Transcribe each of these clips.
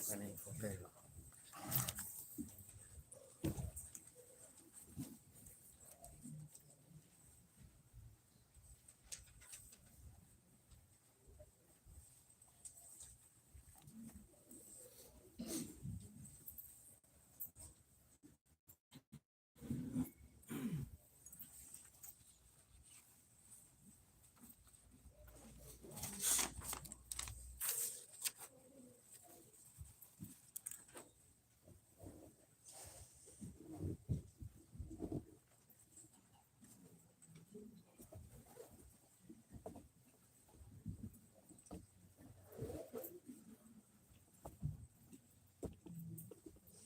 ပကစံးဘျုးဘၣ် ပှၤလၢတၢ်ထုကဖၣ် တၢ်ဒိးဖျီ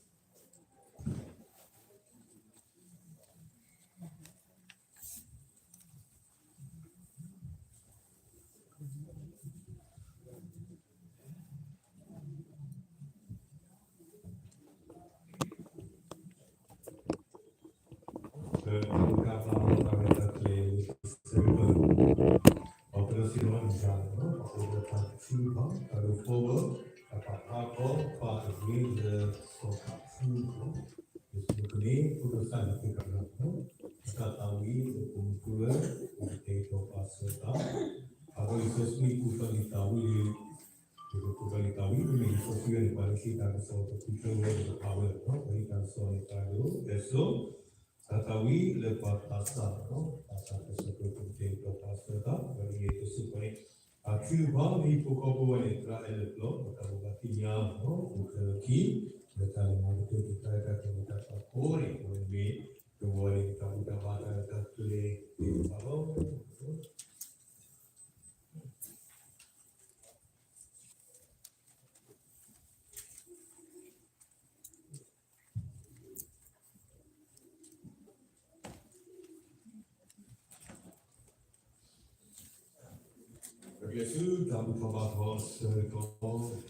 ဝဲ တၢ်ပာ်ဖျါထီၣ် ပှၤအဂ့ၢ်လၢ စီၤခးဆူ ယ့ၣ်ၡူးခရံာ် ဖိဒိၣ်ကစၢ်န့ၣ်သ့ၣ်တဖၣ် တၢ်သးဝံၣ် လၢပမူခိၣ်လၢ ပကတဲာ်ကတီၤပာ်စၢၤတၢ် အဃိလံာ်စီဆှံ ကူၣ်သီလံာ်သးဝံၣ်လံ ပကကူၣ်သီလံာ်သးဝံၣ် မ့မ့ၢ်လံာ်စီဆှံန့ၣ် ပှၤလၢဟ့ၣ်တၢ်ကစီၣ် ပဃုထၢဝဲ ပကဖးဝဲလီၤ. ပှၤဟ့ၣ်တၢ်ကစီၣ်န့ၣ် ပှၤဒိး အဲၣ်စိ တၢ်သးဝံၣ်လၢပှၤသးစၢ်လီၤ. သးစၢ်ကစၢၢ်ကီး ပကတဲာ်ကတီၤပာ်စၢၤတၢ် ပှၤဒ်န့ၣ် တစိၢ်ကီးန့ၣ် အထုကဖၣ် မ့ၢ်ဟံၣ်ဖိဃီဖိဝဲန့ၣ် သရၣ်အဲၣ်လၢပျီ ပတၢ်ဘိးဘၣ်သ့ၣ်ညါလီၤ. ပကထံၣ် လၢတၢ်လၢမၤကတၢၢ် တၢ်ရဲၣ်တၢ်ကျဲၤ တၢ်ဖးဖီန့ၣ် အဝဲမ့ၢ်တဝီန့ၣ် တၢ်ဘူၣ်တၢ်ဘါတၢ်ရဲၣ်တၢ်ကျဲၤသ့ၣ်တဖၣ်လီၤ. ပကလဲၤဆူတၢ်ဘူၣ်ထီၣ်ဘါထီၣ်အဆၢကတီၢ်, ရိမ့ၤ အဆၢဒိၣ်ဃု အဆၢဖိခံဆံသၢ, ဝံၤလံတၢ်ဒဲးဘးအပူၤလၢ မ့ၢ်တၢ်သံ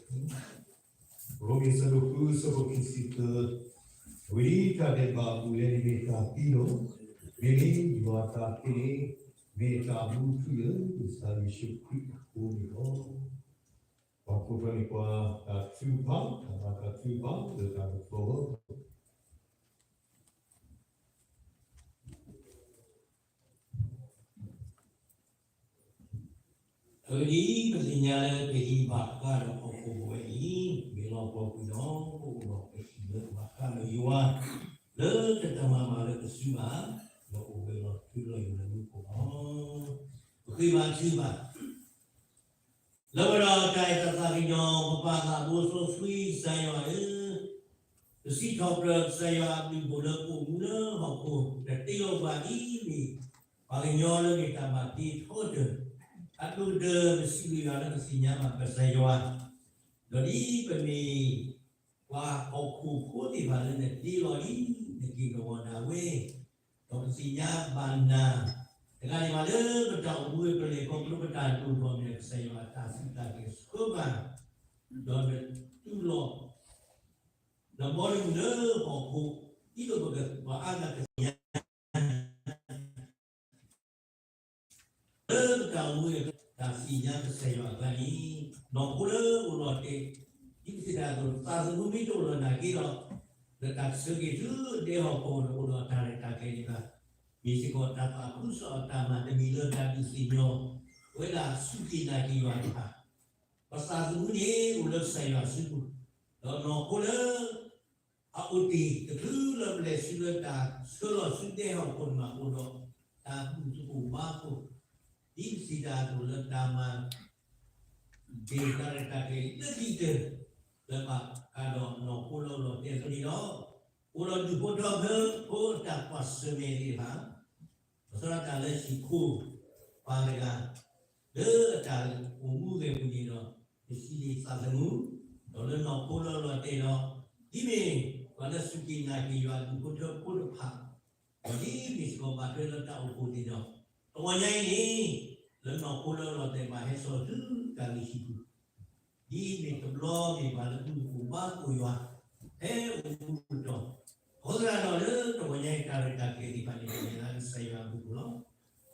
လီၤ. မ့မ့ၢ်ယွၤအတၢ်သ့န့ၣ် မ့ၢ်တၢ်မူထူလၢ ကစၢ်ယ့ၣ်ၡူးခရံာ်အဃိန့ၣ်လီၤ. ပှၤကိးထီၣ်န့ၢ်ပှၤ တၢ်ထုကဖၣ်, တၢ်ဘၣ်တၢ်ထုကဖၣ်လၢတၢ်ဒိးဖျီဝဲ အဂ့ၢ်ဒ်အံၤ, ပသ့ၣ်ညါလၢပဟံၣ်ဘၣ်ဃးဒီးဟီၣ်ခိၣ်ပဝဲအံၤ, မ့ၢ်လီၤပှီၢ်ကွံာ်ဒီး ပအိၣ်ဒီးပဟံၣ်လၢဘၣ်ဃးဒီးယွၤ, လၢတတမၤမၤလၢပစုဘၣ်, ဒီးအိၣ်ဝဲလီၤထူလီၤယိာ်လၢမူခိၣ်လီၤ. ပဃ့ဘါထုကဖၣ် လၢဝဲဒီးတၢ်အဲၣ်တၢ်သးကညီၤ ပပၢ်သးဘိစီဆှံကစၢ်ယွၤဧၢ, ပစံးထီၣ်ပတြၢၤကစၢ်ယွၤအဘျုးအဖှိၣ်လၢပအိၣ်မူလၢဟီၣ်ခိၣ် တတ့လီၤပှၤဒ်အမ့ၢ် ပှၤကညီလၢမ့ၢ်တၢ်ဘၣ်တ့ထီတၢၢ် အဒိၣ်ကတၢၢ် ပစံးဘျုးယွၤလၢပသ့ၣ်ညါဘၣ်ကစၢ်ယွၤ, ဒီးဒ်ပမ့ၢ် ပှၤဟီၣ်ခိၣ်ဖိသ့ၣ်တဖၣ်လၢနတ့လီၤဒ် နက့ၤကဝီၤဒၣ်ဝဲ, ဒီးပသ့ၣ်ညါဘၣ်နၤ, တဂၤန့ၣ်ဘၣ်လၢပတၢ်အိၣ်မူဝဲ ပလဲၤခီဖျိပတၢ်ဒိၣ်ထီၣ်န့ၣ် ကစၢ်ယွၤအတၢ်စူၢ်တၢ်နာ်ဆှၢပှၤ, ဒီးနတူၢ်လိာ် နဘီတမုၢ်လၢဟီၣ်ခိၣ်, ဒ်သိးပကပှၤအါဂၤကသ့ၣ်ညါ လၢပတၢ်အိၣ်မူအံၤ တၢ်သ့ၣ်ညါကစၢ်ယွၤအကျါန့ၣ်, နီၢ်ခိလၢအိၣ်ဒီးတဲာ်, ဒ်ပစံးတၢ်အသိး သးသမူမ့ၢ်တအိၣ်ဒီးနာ်က့ဒီး, လၢတၢ်ကဆၢက့ၤဆူဒဲဟီၣ်ခိၣ်န့ၣ် အိၣ်ဒီးတၢ်ရဲၣ်တၢ်ကျဲၤန့ၣ်ဘၣ်, မ့ၢ်စ့ၢ်ကီးတၢ်သးခုကစီၣ်အတၢ်မၤတမံၤလၢတၢ်ဒုးသ့ၣ်နီၣ်, ပဝဲဒၣ်စူၢ်က့ၤနာ်က့ၤယွၤတဖၣ် ပသးသမူန့ၣ်အိၣ်လၢကစၢ်ယွၤစုပူၤ, ဒီးနီၢ်ခိလၢ အအိၣ်တ့ၢ်တချုးလၢပလဲၤဆူလၢတၢ်ဆၢလီၤဆူဒဲဟီၣ်ခိၣ်န့ၣ်မးအိၣ်ဒီး တၢ်ဘူၣ်သကိးဘါသကိး, ဒ်ပစံးတၢ်အသိးလၢတၢ်မၤ ဒ့ၣ်တၢ်ရဲၣ်တၢ်ကျဲၤလၢခံကတၢၢ် လၢဘၣ်ဃးဒီးနီၢ်ခိလၢအိၣ်လီၤတဲာ်အသိးန့ၣ်ဒီး, အိၣ်ဒီးဒူၣ်ဖိထၢဖိအတၢ်ကွၢ်ဆၢၣ်မဲာ်သ့ၣ်တဖၣ်, ပသရၣ်တၢ်လၢဟံၣ်ခိၣ်ပှၤတဂၤ, လၢအတၢ်အိၣ်မူဂဲၤပူၤန့ၣ်ဒီး, ပစံးန့ၣ်သးသမူ, ဒီးလၢနီၢ်ခိလၢအိၣ်လီၤတဲာ်ဒီး, ဒ်မ့ၢ်ပှၤလၢစူၢ်က့ၤနာ်က့ၤယွၤဒူၣ်ဖိထၢဖိတဖၣ် ဒီးဒ်န့ၣ်စ့ၢ်ကီးဘၣ်ထွဲလၢတၢ်အိၣ်ဖှိၣ်န့ၣ်ဒီး, တဂီၤညါအံၤန့ၣ်, လၢနီၢ်ခိလၢအိၣ်လီၤတဲာ်ဘၣ်ဟဲစိာ်ဆူတၢ်လုၢ်ဟံၣ်ပူၤ, ဒ်မ့ၢ်တဘျီမ့ၢ်ပှၤလၢဘူၣ်သကိးဘါသကိးယွၤ, ဖဲအိၣ်မူအတီၢ်, အဃိသတးဒီးလၢတဂီၤညါအံၤ တၢ်ရဲၣ်တၢ်ကျဲၤသ့ၣ်တဖၣ်န့ၣ် မ့ၢ်လၢကစၢ်ယွၤအဘျုးအဖှိၣ်လီၤ.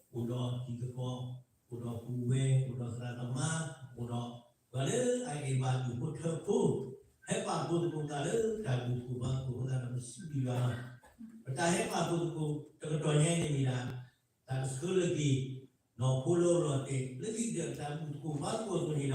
အိၣ်ဒီးတံၤသကိး, အိၣ်ဒီးပုၢ်ဝဲၢ်, အိၣ်ဒီးသရၣ်သမါ, အိၣ်ဒီးပှၤလၢအအဲၣ်ဘၣ်ဒူၣ်ဖိထၢဖိ, ဟဲပာ်ဖှိၣ်သကိးသးလၢတၢ်ဘူၣ်သကိးဘါသကိးအဃိသတးဒီး ပစံးဘျုးယွၤလီၤ. ပတၢ်ဟဲပာ်ဖှိၣ်သကိးတကတီၢ်ညါန့ၣ်မ့ၢ်ဒၣ် တၢ်ကဆှၢလၢက့ၤ နီၢ်ဖိလၢအိၣ်လီၤတဲာ် လၢခံကတၢၢ်တၢ်ဘူၣ်သကိးဘါသကိးအသိးန့ၣ်ဒီး လၢ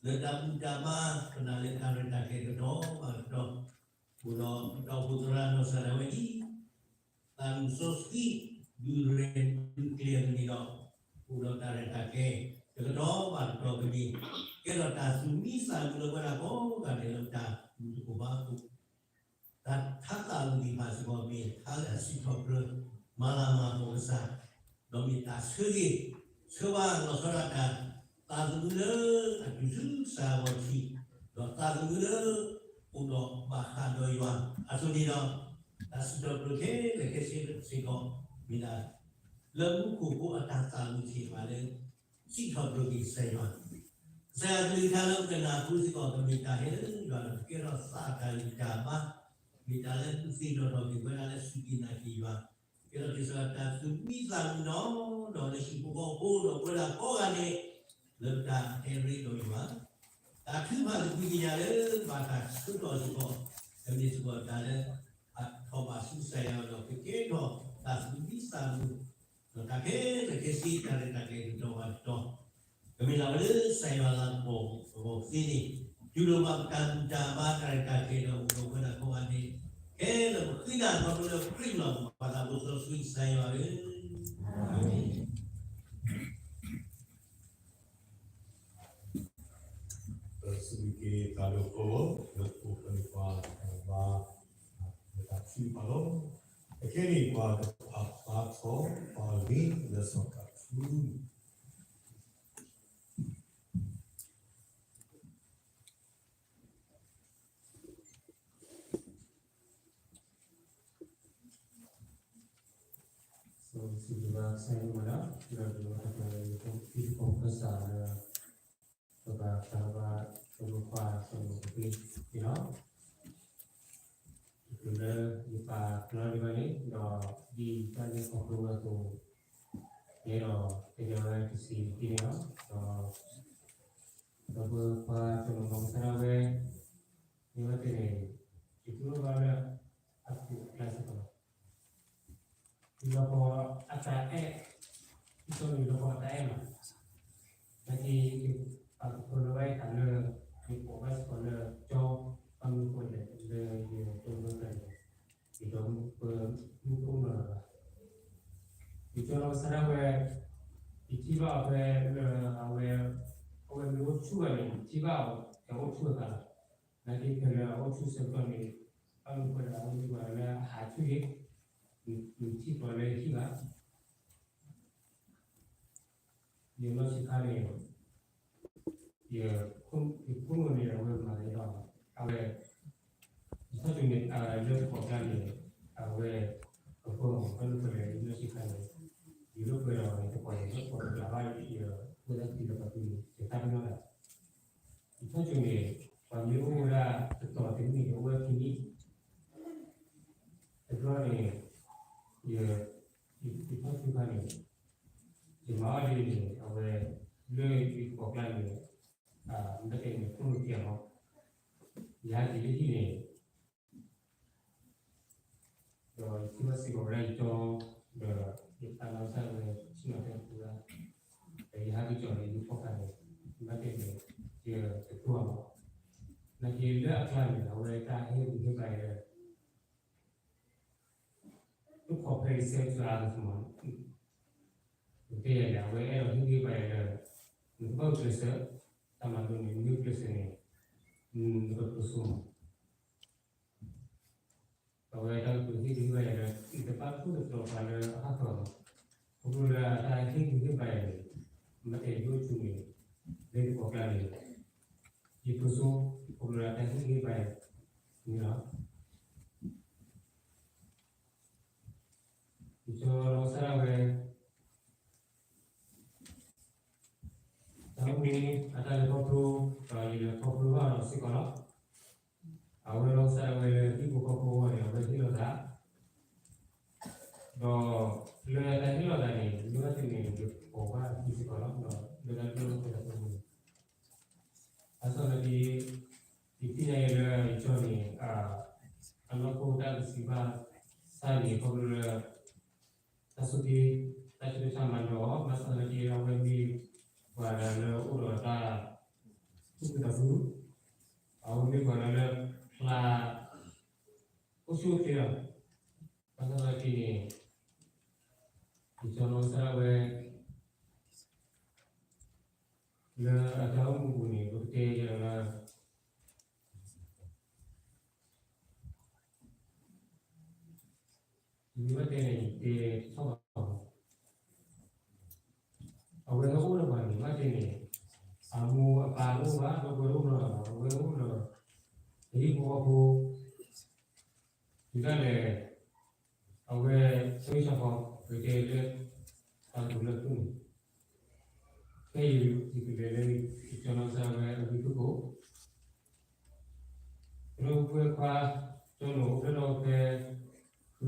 တၢ်ဘူၣ်တၢ်ဘါ ပနာ်လၢတၢ်ရဲၣ်တၢ်ကျဲၤတကတီၢ်ဘၣ်တကတီၢ် အိၣ်ဒီးပတၢ်အိၣ်ဖှိၣ်သရၣ်နီၢ်စၢ်ဒၣ်ဝဲဒၣ် သးမုၢ်စီဆှံ ဒုးရဲၣ်ဒုးကျဲၤအသိးန့ၣ်ဒီး အိၣ်ဒီးတၢ်ရဲၣ်တၢ်ကျဲၤ တကတီၢ်ဘၣ်တကတီၢ်ကမ့ၢ် ကဲထီၣ်တၢ်သူၣ်မံသးမုာ်လၢပဝဲဒၣ်ကိးဂၤဒဲးလၢပတၢ်ဘူၣ်သကိးဘါသကိး တၢ်ထါသးဝံၣ်သ့ၣ်တဖၣ်စ့ၢ်ကီး မ့ၢ်ထါလၢအစံးထီၣ်ပတြၢၤ မၤလၤမၤကပီၤကစၢ်, ဒီးမ့ၢ်တၢ်ဆၢဂ့ၤ ဆၢဝါလီၤဆီဒၣ်တၢ် သးသမူလၢအတူၢ်ဆူကစၢ်အဂီၢ်ထံး, ဒီးသးသမူလၢ အိၣ်ဒီးဘၣ်ဃးဒီးယွၤအသိးန့ၣ်ဒီး, တၢ်စံးထီၣ်ပတြၢၤခဲလၢာ်ခဲဆ့စ့ၢ်ကီး မ့ၢ်ဒၣ် လၢမူခိၣ်ဖိအတၢ်သးဝံၣ်သ့ၣ်တဖၣ်လၢ စံးထီၣ်ပတြၢၤက့ၤကစၢ်ယွၤ, ကစၢ်ယွၤကလုၢ်ကထါလၢပကနၢ်ဟူစ့ၢ်ကီး ကမ့ၢ်တၢ်ဟဲလၢယွၤဒီး ကကဲထီၣ်သးတၢ်ဂံၢ်တၢ်ဘါ, မ့ၢ်တၢ်လၢအုၣ်သ့ၣ်ဒီးထီၣ်က့ၤဝဲဒၣ်လၢစူၢ်က့ၤနာ်က့ၤယွၤ, ကဲထီၣ်က့ၤစ့ၢ်ကီးတၢ်သူၣ်မံသးမုာ်နီၢ်နီၢ်လၢဟံၣ်ဖိဃီဖိဒီး ပဝဲဒၣ်ကိးဂၤဒဲး လၢပတၢ်ဟဲရ့ဒီးယွၤ, တၢ်ထုကဖၣ်သကွံာ်ကညးလၢဘၣ်တၢ်ဆၢကတီၢ်စ့ၢ်ကီး, ကမ့ၢ်စ့ၢ်ကီးတၢ်လၢ အထီၣ်ဘၣ်ဆူကစၢ်ယွၤဒီး ကကဲထီၣ်တၢ်သူၣ်မံသးမုာ်, ဒီးတၢ်ခဲလၢာ်ခဲဆ့ တၢ်ရဲၣ်တၢ်ကျဲၤတတီၤဘၣ်တတီၤ, ကမ့ၢ်ဒၣ်ဝဲလၢကစၢ်ယွၤလၤကပီၤအဂီၢ်သ့န့ၣ်, တူၢ်လိာ်ဘၣ်ပတၢ်ဘူၣ်တၢ်ဘါတၢ်ရဲၣ်တၢ်ကျဲၤဒီး အိၣ်ဒီးပဝဲဒၣ်ကိးဂၤဒဲး, ခဲလၢာ်ပဃ့နၤခီဖျိလၢခရံာ်လီၤ, ပၢ်သးဘိစီဆှံကစၢ်ယွၤဧၢ, အၤမ့ၣ်. ပစံးဘျုးက့ၤတၢ်ဒိၣ်ထီၣ်လၢပအိၣ်ဖျဲၣ်န့ၢ်ပှၤတၢ်ဘါ, လၢတၢ်ထုကဖၣ်လီၤ. အခဲအံၤ ပှၤတဖၣ်ဘါထီၣ်ပှၤဂ့ၤလၢစီၤကၤထူ စီၤစံးဘျုးဘၣ်ကစၢ်ယွၤဒီး ဒီးဒီးတၢ်ဖံးသကိးဖၢစးလၢ ပဘၣ်တၢ်ဘါ ပဘၣ်ကွၢ်စီၤမိၤၡ့န့ၣ်လီၤ. တုၤလၢယပာ်ကျီဒံးဘၣ်န့ၣ် ဒီးဒ်တၢ်လဲၤခီဖျိဝဲအသိး ယအဲၣ်ဒိးတဲဝဲတဆံးဒ်န့ၣ်လီၤ. ဒီး ဒီးပကွၢ်စီၤမိၤၡ့ကစၢ်ဒၣ်ဝဲ မ့ၢ်ဝဲသ့ၣ်န့ၣ် ယတူၢ်လိာ်ဘၣ်လၢ အကူၣ်အကျါစ့ၢ်ကီး လီၤကီအတၢ်အဲၣ်, ဒ်သိးန့ၣ်လီၤကီအတၢ်အဲၣ်လီၤ. နာ်က့ ယပာ်ကဖၢလၢဝဲတၢ်လၢ ယကိးဘၣ်စ့ၢ်ကီးလၢကၠီ, ဘၣ်မနုၤဃိလဲၣ် လၢယတိၢ်နီၣ်တၢ်န့ၣ် ယဒီးပမူခိၣ်မၢလီၤဘၣ်. ယကၠီလီၤကစၢ်ဒၣ်ဝဲ, ယထံၣ်ဘၣ်အီၤဖဲလၢအဝဲ, အဝဲမ့ၢ်အိၣ်ဆူၣ်ဘၣ်န့ၣ် ယထံၣ်ဘၣ်အီၤ အအိၣ်ဆူၣ်အသးလီၤ. နာ်က့ဖဲလၢအအိၣ်ဆူၣ်ဆၢကတီၢ်န့ၣ် ဘၣ်မနုၤဃိလဲၣ် အဝဲမ့ၢ်ပှၤလၢအဟးဆူၣ်ဂ့ၤ, ယထံၣ်ပှၤလၢဟံၣ်ဘၣ် ယနီၢ်ဆံးခါန့ၣ် ယ, ယဖိမုၣ်န့ၣ် အဝဲမၤသးဒီး အဝဲ, ယထီၣ်ကၠိန့ၣ် လၢတကိးကျါန့ၣ် အဝဲ, အဖိမုၣ် ဘၣ်မနုၤဃိလဲၣ် ယနီၢ်ဆံးခါန့ၣ် ယလိာ်ကွဲဒီးတကိးန့ၣ် လၢတကိးတကျါဘၣ် ယဖိသၣ်ခံဒီးပှၤသုန့ၣ် ယသးပ့ၤနီၣ်ဒၣ် ယထီၣ်ကၠိန့ၣ် ပှၤမ့ၢ်အိၣ်ဝဲဒၣ်တတီၤတနံၣ်န့ၣ် အိၣ်ဝဲခံနံၣ်, တဘျီန့ၣ် ယ, ယထီၣ်ကၠိခါန့ၣ် ယမၤအီၣ်ဒ်န့ၣ် အဝဲ, လၢယတကိးကျါန့ၣ် ဘၣ်တဲန့ၣ် ခိၣ်နူာ်ကဲအီၤ, ယဟဲက့ၤလၢဟံၣ်န့ၣ် ဒီးယထံၣ်ဘၣ်စ့ၢ်ကီးဝဲဒၣ်ယကၠီ, ဒီးယသးနီၢ်ကစၢ်ဝဲဆ့ၣ်နီၤတဲပူၤဒၣ်, ဒီးယဟဲက့ၤကၠီၤန့ၣ် ယဖီၣ်ဃာ်န့ၣ်, ဘၣ်တဲန့ၣ် ယတကျိအီၤဘၣ်, နာ်က့လၢအကျါန့ၣ် အဝဲတၢ်ဟ့ၣ်ဂံၢ်ဟ့ၣ်ဘါယၤလၢ တခီဖဲယဆၢကတီၢ်အါကမး, တဲယၤန့ၣ် အဝဲအဲၣ်ဒိးဟ့ၣ်ဂံၢ်ဟ့ၣ်ဘါယၤလၢ နကဘၣ်အိၣ်ကျဲးစၢး, တၢ်မၤလိန့ၣ် နမ့ၢ်အိၣ်ကျဲးစၢးန့ၣ် နကတိၤဆိမး အဝဲတၢ်ကတိၤဟ့ၣ်ဂံၢ်ဟ့ၣ်ဘါယၤလၢ ယတဘၣ်ထိၣ်သတြီၤပှၤလၢအဟးထီၣ်လီၤ. ခီဖျိလၢတၢ်ဟ့ၣ်ဂံၢ်ဟ့ၣ်ဘါယၤန့ၣ် မ့ၢ်တဲယအိၣ်ဆူၣ်န့ၣ် လၢယတကိးကျါန့ၣ် ယတိၤဆိ ခီဖျိလၢတၢ်ဟ့ၣ်ဂံၢ်ဟ့ၣ်ဘါယၤန့ၣ်လီၤ. ယကၠီလီၤကစၢ်ဒၣ်ဝဲ တၢ်မ့ၢ်အတၢ်လဲၤခီဖျိ ဒီးယလဲၤခီဖျိဘၣ်ဒီးစ့ၢ်ကီးလီၤ. အဝဲလီၤကစၢ်ဒၣ်ဝဲလၢဟံၣ်ဖိဃီဖိအဂီၢ်န့ၣ် အဝဲဟ့ၣ်လီၤသး ဒီးလၢတၢ်ဟ့ၣ်လီၤသးန့ၣ် မ့ၢ်ဘၣ်သ့ၣ်န့ၣ် ယကိးဘၣ်အခံစ့ၢ်ကီးလီၤ. ဒီးလၢတၢ်ဒိၣ်ထီၣ်ကဲထီၣ်ဖိန့ၣ် အါစီၣ်လၢဒ် ယသ့ၣ်ညါအံၤလၢ တၢ်စံးဘၣ်သးန့ၣ် ခီဖျိလၢ တၢ်ဆိက့ တၢ်ဆူးတၢ်ဆါမၤနီၣ်အီၤ ဘၣ်ဆၣ်သနာ်က့ အဝဲမ့ၢ်ပှၤတဂၤလၢအိၣ်ဒီးတၢ် သူၣ်ခုသးခု, အဝဲမ့ၢ်ပှၤတဂၤလၢ ဖျါ အိၣ်ဆူၣ်အိၣ်ချ့လီၤ. ဘၣ်ဆၣ်သနာ်က့န့ၣ် ယကၠီနီၢ်ကစၢ်ဒၣ်ဝဲ လၢအတၢ်အိၣ်မူပူၤန့ၣ် ပကတဲယဲလၢ ယမ့ၢ်ဘၣ်တဲန့ၣ် ယတဲထီၣ်ဘၣ် အဝဲဟဲအိၣ်ဒီးပှၤန့ၣ် ဘၣ်တဲန့ၣ် အမိၢ်အပၢ်တအိၣ်ဘၣ် ဒီပုၢ်ဝဲၢ်တအိၣ်ဘၣ်, အဝဲအိၣ်ဒီး အဟံၣ်ဖိဃီဖိ ဒ်လဲၣ် အဝဲ ဆၢဂ့ၤဆၢဝါ ပကတဲလၢ တၢ်ပူၤလၢသူၣ်န့ၣ် ဖဲယကလဲၤလၢ ယကၠီနီၢ်ကစၢ်ဒၣ်ဝဲအဂ့ၢ်ခိၣ် ပဒိၣ်ပှဲၤခွါ ကၠီနီၢ်အိၣ်ဖျဲၣ်ထီၣ်ဖဲ ဃုလါ ယဲၢ်သီ ဖဲတကထိခွံကယၤလွံၢ်ဆံဃိးနံၣ် ဖဲ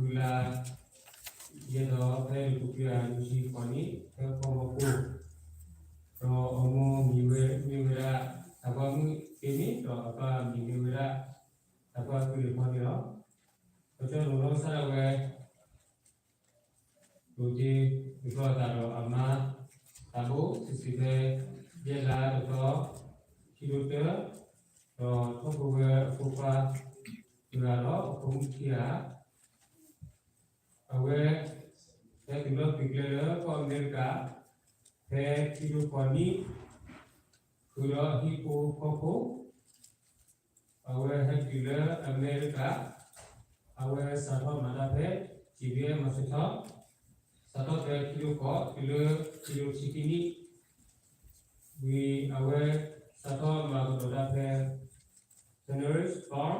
ကီၢ်မီၤကိၣ် ဒီးအမိၢ်မံၤဝဲ မ့ၢ်ဝဲဒၣ် သးပှၢ်မုၣ်တ့န့ၣ် ဒီးအပၢ်မံၤမ့ၢ်ဝဲဒၣ် သးပှၢ်သူလ့ၤဖီန့ၣ်လီၤ. ပကၠီနီၢ်ကစၢ်ဒၣ်ဝဲ ဒိးတ့ဒိးဖျီအသးဒီးအမါ သးဘိ စံးစံးဖဲ ယဲၢ်လါတသီ ခံကထိတၢ ဒီးထီၣ်ဖိဝဲအဖိခွါ တဂၤဒီး အဖိမုၣ်ခံဂၤ အဝဲ ဟဲတုၤလီၤသုးကျဲလၢကီၢ်အမဲရကၤ ဖဲခံကထိဃိးနံၣ် ဃုာ်ဒီးဟံၣ်ဖိဃီဖိ အဝဲဟဲတုၤလၢအမဲရကၤ အဝဲစးထီၣ်မၤတၢ်ဖဲ ကၠံၣ်ဒွဲၣ်မၤစၢၤထီၣ် စးထီၣ်ဖဲခံကထိဃိးတုၤလၢခံကထိဆံခံနံၣ် ဝံၤအဝဲစးထီၣ်မၤကဒီးတၢ်ဖဲ Tannery Farm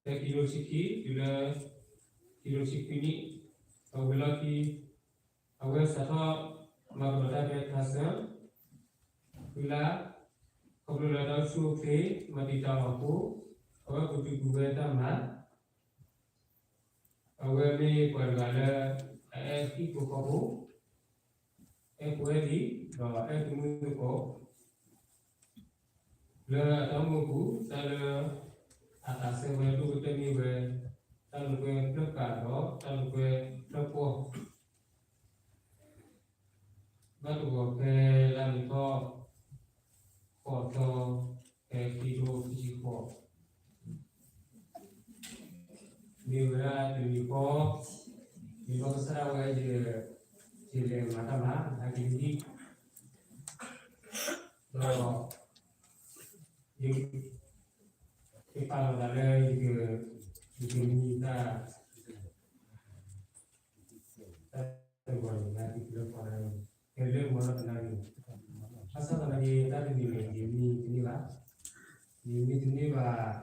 ဖဲခံကထိဆံခံ တုၤလၢ ခံကထိဆံခွံနံၣ် အဝဲလီၢ်ခံ အဝဲစးထီၣ်မၤကဒီးတၢ်ဖဲ Thai Shan ဖုလါ ခီဖျိလၢတၢ်အိၣ်ဆူၣ်အိၣ်ချ့ မၤတံာ်တာ်အီၤအဃိ အဝဲကတုၤကွံာ်ဝဲတၢ်မၤ အဝဲမ့ၢ်ပှၤတဂၤလၢ အအဲၣ်ဟံၣ်ဖိဃီဖိ အဲၣ်ဖိအဲၣ်လံၤ ဒီးအဲၣ်သမုၣ်သကိး လၢအတၢ်အိၣ်မူအပူၤ တၢ်လၢအသးစဲဝဲဒိၣ်ကတၢၢ်မ့ၢ်ဝဲ တၢ်လိာ်ကွဲဖျၢၣ်ကးဒီးတၢ်လိာ်ကွဲဖျၢၣ်ပှီၢ် ဘၣ်တဂီၤဖဲလါမ့ၤထီၣ် ဃိးသီ ဖဲခံကထိခံဆံဃိး မ့ၢ်ဝဲဒၣ်တနံၤဃီ မ့ၢ်ဘၣ်ကစၢ်ဒၣ်ဝဲ ယလဲၤမၤတၢ်မၤ ဟဲက့ၤဟံၣ် ဒီး ယ ယပာ်လီၤသးလၢ ယက ယကမံတၢ် တၢ်တဂီၤန့ၣ် လၢသုးကလၢၤပှၤန့ၣ် ကဲလၢမၤလီၤသနာ်က့ ဘၣ်ဆၣ်သနာ်က့ တၢ်တမံၤန့ၣ် ယမံတန့ၢ်ဘၣ်, ယမံတန့ၢ်ဘၣ်,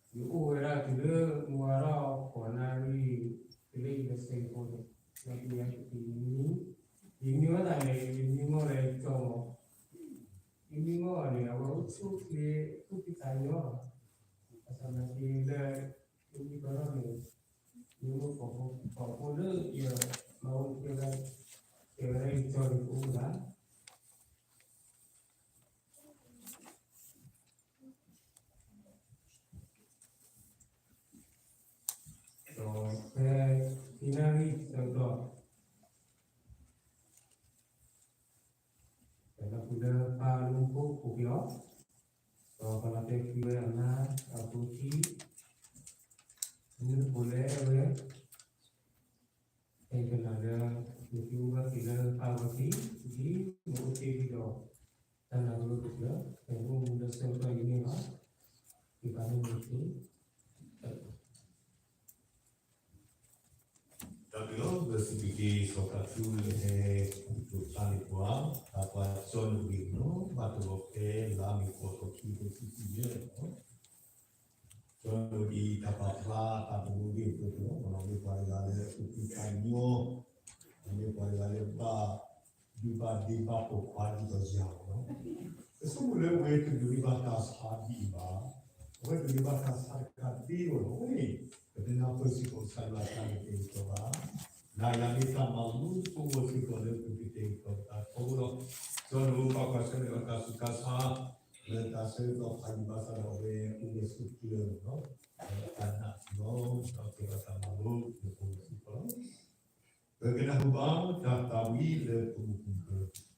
ယအိၣ်ဝဲဒၣ်တုၤလၢမုၢ်ဝါထီၣ်ဃိးနၣ်ရံၣ် တုၤလၢယလဲၤဆဲးဖိန့ၣ် ယမံ, ယမံဝဲဒၣ်န့ၣ် ယမံမီၢ်လၢယကၠီမီၢ်, ယမံမီၢ်န့ၣ် အဝဲအိၣ်ဆူၣ်ချ့ သူၣ်ဖှံသးညီ, ဘၣ်ဆၣ်သနာ်က့လၢ ယမံကီးထီၣ်န့ၣ် ယမ့ၢ်ကိးဖိလၢယမၤအိၣ်ကဲဝဲ ကဲဝဲဒၣ်ယကၠီန့ၣ် ကအိၣ်ဘၣ် ဒီးဖဲခံနၣ်ရံၣ်ဆၢကတီၢ် ပလီၤပူၤလၢပၢ်လၢမူခိၣ်အိၣ်က့ၤအီၤ, ဒီးပလီၤတဲာ်ကွံာ်ဝဲအမါအဖိခံ, မ့ၢ်တကိးလၢအဲၣ်ဝဲ, အဲၣ်ကနၤလၢ နသုအိၣ်ဘၣ်က့ၤလၢပၢ်ဝဲခံ, ဒ်နအိၣ်တ့ၢ်ဒံးဒီး တၢ်နၢ်ဟူကတၢၢ် ပအိၣ်မူလၢဆၢကတီၢ်အံၤန့ၣ်လီၤ. ယပာ်လၢမ့ၢ်သ့ တၢ်ဘျုးလီၤ. ပစံးဘျုးက့ၤစီၤပၤထူလၢဟဲဒိးဖျါန့ၢ်ပှၤ တၢ်ပှၤကၠီနုာ်ဂ့ၢ်န့ၣ်လီၤ. ဘၣ်တဘျီဖဲလါမ့ၤဃိးသီခံကထိခံဆံယဲၢ်န့ၣ်လီၤ. ကၠီနုာ်အံၤ တၢ်ပာ်ဖျါအသးသမူဂ့ၢ်အသိးန့ၣ်လီၤ. မ့ၢ်ပှၤတဂၤလၢသူၣ်ဖှံသးညီ, မ့ၢ်ပှၤတဂၤလၢဘၣ်ဒုးဘၣ်ဒ့ဘၣ်ပိာ်ခွါဒ်သိးယၤန့ၣ်လီၤ. ပဆိကမိၣ်လၢအဝဲတဒိးန့ၢ်ဘၣ်တၢ်ဆါဒ်အံၤဘၣ်, အဝဲဒိးန့ၢ်ဘၣ်တၢ်ဆါတခါဒ်အံၤလီၤ. အဝဲန့ၣ် ပတနၢ်ပၢၢ်စ့ၢ်ကီးကစၢ်ယွၤအတၢ်န့ၣ်တကဲကီးဘၣ်. နၤယၤမ့ၢ်တၢ်မၤလိသကိးစ့ၢ်ကီးလၢပကတဲာ်ကတီၤပသးထီဘိလီၤ. ကၠီနုာ်ဘၣ်ကွၢ်ဆၢၣ်မဲာ်အီၤတၢ်ဆူးတၢ်ဆါ လၢတၢ် ဆၢကတီၢ်ဖးယံာ်ဘၣ်ဆၣ်ဒီးအဝဲအိၣ်ဝဲဆူကျၢၤလီၤ, အတၢ်နာ်လီၤ, ဒီးကဲဘၣ်တၢ်မၤလိလၢပဂီၢ်စ့ၢ်ကီးလီၤ. ပကနၢ်ဟူဘၣ်တၢ်သးဝံၣ်လၢပဂီၢ်ပူၤ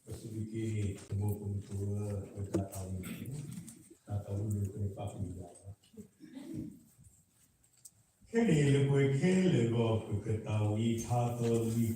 ပစံးဘျုးက့ၤ ပမိၢ်ပမုၣ်ဖိလၢ ပတၢ်သးဝံၣ်, တၢ်သးဝံၣ်လၢပပာ်ဖှိၣ်ယွၤလီၤ. ခဲန့ၣ် လၢပှဲၤခဲလၢာ် ပကတၢ်ဝံထါသီလွံၢ်ကယၤဃုဆံဃု, ယဟ့ၣ်လၢသး ယမ့ၢ်ထဲဝၣ်တမုာ် ယဟ့ၣ်လၢသး, တမ့ၢ်လၢဟီၣ်ခိၣ် ယဟ့ၣ်လၢသး တၢ်နးတၢ်ဖှီၣ်ဖဲအံၤ, တၢ်အုၣ်အိၣ်ဝးတံၢ်, တၢ်အုၣ်အိၣ်ဝးတံၢ်, ယလဲၤဆူပၢ်ဂီၢ်ထံး ယဟ့ၣ်လၢသး, လွံၢ်ကယၤဃုဆံဃု, အိၣ်သၢဆၢ, ပမ့ၢ်ထံၣ်ဒီး ပကဂဲၤဆၢထၢၣ် တၢ်ဝံဖိဆၢလၢ ခဲအံၤန့ၣ် ပကဟ့ၣ်လီၤက့ၤတၢ်ဆၢကတီၢ် လၢတၢ်န့ၣ် တၢ်ဆိၣ်ဂ့ၤဆိၣ်ဝါ လၢကဒိးန့ၢ်ပှၤလၢကစၢ်ယွၤအကလုၢ်ကထါလီၤ. ဒီးလၢယွၤန့ၣ် တဲဝဲလၢအဂ့ၢ်လီၤ. ဘၣ်ဆၣ်သနာ်က့ဖဲပှၤလၢအဂ့ၢ် ကစၢ်ကတဲာ်ကတီၤန့ၢ်ပှၤဆ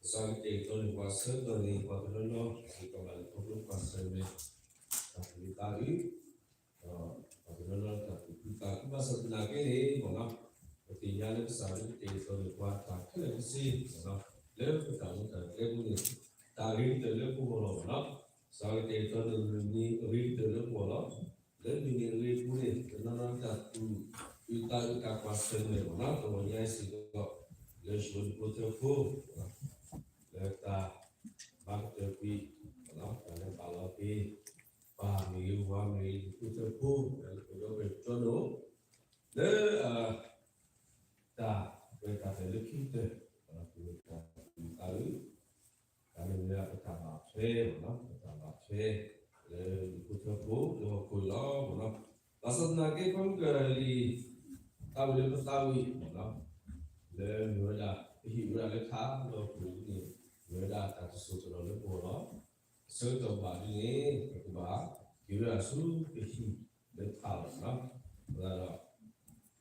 ၢကတီၢ်န့ၣ် ပှၤတနီၤနီၤ ကတီၤဘၣ်လၢခီဖျိပှၤဆၢၣ်မဲာ် တၢ်သးဝံၣ်သးအုး ဒီးပှၤတနီၤနီၤတၢ်သူၣ်ခုသးခု ဘၣ်ဆၣ်သနာ်က့န့ၣ် ပသ့ၣ်ညါလၢကစၢ်လၢကတဲာ်ကတီၤန့ၢ်ပှၤတၢ်ခဲလၢာ်ခဲဆ့ လၢပတၢ်အိၣ်မူတၢ်လဲၤကျဲပူၤန့ၣ် တၢ်အဂ့ၤကတၢၢ်လၢပဂီၢ်လီၤ. ကစၢ်ကတဲာ်ကတီၤန့ၢ်မုၢ်နံၤအဂ့ၤကတၢၢ်လၢပဂီၢ်လီၤ. လၢမုၢ်နံၤအဂ့ၤပူၤန့ၣ် တနီၤနီၤတၢ်သူၣ်အုးသးအုးတၢ်ကွၢ်ဆၢၣ်မဲာ်မ့ၢ်နီၤ တဂီၤညါအံၤစ့ၢ်ကီး လၢယွၤဒုးဖိသၢဖိ လၢတၢ်ဘၣ်ကတၢၢ်ကွံာ် တၢ်လၢပာ်လီၤက့ၤ ပၢ်မ့ၢ်ဂ့ၤ ဝၤမ့ၢ်ဂ့ၤ ဒုးဖိသၢဖိ လၢပဒီပုၢ်ဝဲၢ်ကၠီဒိၣ် လၢ တၢ်ဝဲတၢ်ဖဲလၢခံကတၢၢ် ပတၢ်သူၣ်အုးသးအုး တၢ်န့ၣ်မ့ၢ်ဒၣ်ပတၢ်ဘၣ်ထွဲ ပတၢ်ဘၣ်ထွဲ လၢဒုးဖိသၢဖိလၢဟီၣ်ခိၣ်အံၤလီၤ. ဘၣ်ဆၣ်သနာ်က့ ခီဖျိလံာ် သးဝံၣ်လၢပသးဝံၣ် လၢမ့ၢ်ဝဲဒၣ် ပဟံၣ်ဝဲဒၣ်လၢထးလၢဟီၣ်ခိၣ်အံၤန့ၣ် မ့ၢ်ဝဲဒၣ်တၢ်တစိၢ်တလီၢ်လၢပဂီၢ်လီၤ. အဆၢကတီၢ်ဘၣ်ဒ်န့ၣ် ပကဘၣ်က့ၤဝဲဒၣ်ဆူပဟံၣ်လၢထးလီၤ. အဃိသတးဒီး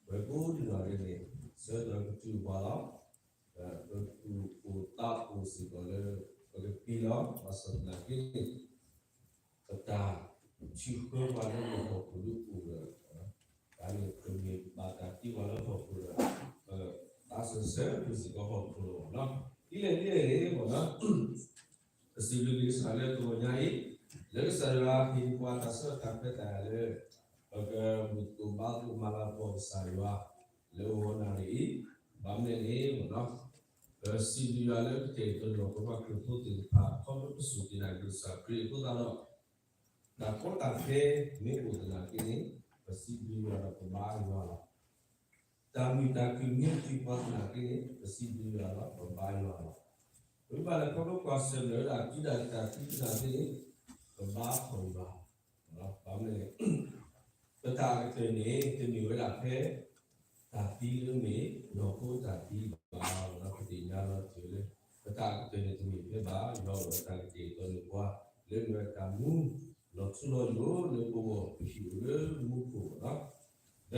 ပဝဲကိးဒံနီၢ်ဂၤဒဲးန့ၣ် ဆၢကတီၢ်ကတုၤဘၣ်လီၤ. ပသူၣ်အိၣ်သးအိၣ်စ့ၢ်ကီးလၢ ပကပ့ၤလီၤ. ဘၣ်ဆၣ်သနာ်က့န့ၣ် ပကထံၣ်ဃုာ်ပှၤလၢပဟီၣ်ခိၣ်ဒ်အိၣ်ဒီး တၢ်န့ၣ်ပမ့ၢ်ဘၣ်တၢ်သံပှၤလၢဟီၣ်ခိၣ်ဒီး သးစၢၢ်ဆၢပစ့ၢ်ကီးဟီၣ်ခိၣ်လီၤနီၤ. ဒ်လဲၣ်ဒ်လဲၣ်န့ၣ်နီၤ ပစံးဘျုးက့ၤကစၢ်လၢတဂီၤညါအံၤ လၢကစၢ်ယွၤဟ့ၣ်ပှၤတၢ်ဆၢကတီၢ်ဖဲတၢ်လၢ ပကမုၢ်သိးဘါသိးမၤလၤကပီၤကစၢ်ယွၤ လၢဂီၤနၣ်ရံၣ်အံၤ, ဘၣ်မနုၤလဲၣ်န့ၣ်နီၤ ပစံးဘျုးယွၤလၢကတဲာ်ကတီၤလီၤ ပပှၤခရံာ်ဖိသ့ၣ်တဖၣ် ခီဖျိပစူၢ်က့ၤနာ်က့ၤကစၢ်ခရံာ်အဃိသတးဒီး တၢ်ကီတၢ်ခဲမ့ၢ်အိၣ်သနာ်က့န့ၣ် ပစံးဘျုးယွၤဒီးပဘါယွၤလီၤ. တၢ်မုာ်တၢ်ခုၣ်မ့ၢ်တုၤပှၤသနာ်က့န့ၣ် ပစံးဘျုးယွၤဒီးပဘါယွၤလီၤ. ပဘၣ်လဲၤခီဖျိကွၢ်ဆၢၣ်မဲာ်ဝဲဒၣ် တုၤဒၣ်တၢ်သံသနာ်က့န့ၣ် ပဘါထီၣ်ယွၤလီၤ. ဘၣ်မနုၤလဲၣ် ပတၢ်ကတၢၢ်န့ၣ် တမ့ၢ်ဝဲဒၣ်ဖဲ တၢ်သံလၢမ့ၢ်နီၢ်ခိတၢ်သံဘၣ်လီၤ. ပသ့ၣ်ညါလီၤတ့ၢ်လၢ ပတၢ်ကတၢၢ်န့ၣ်တမ့ၢ်ဖဲဘၣ် ယွၤအိၣ်ဒီးတၢ်ကတဲာ်ကတီၤန့ၢ်ပှၤ လၢမ့ၢ်ဝဲတၢ်မူ လီၤထူလီၤယိာ်လၢပဂီၢ် ပဟံၣ်အိၣ်လၢမူခိၣ်လီၤ.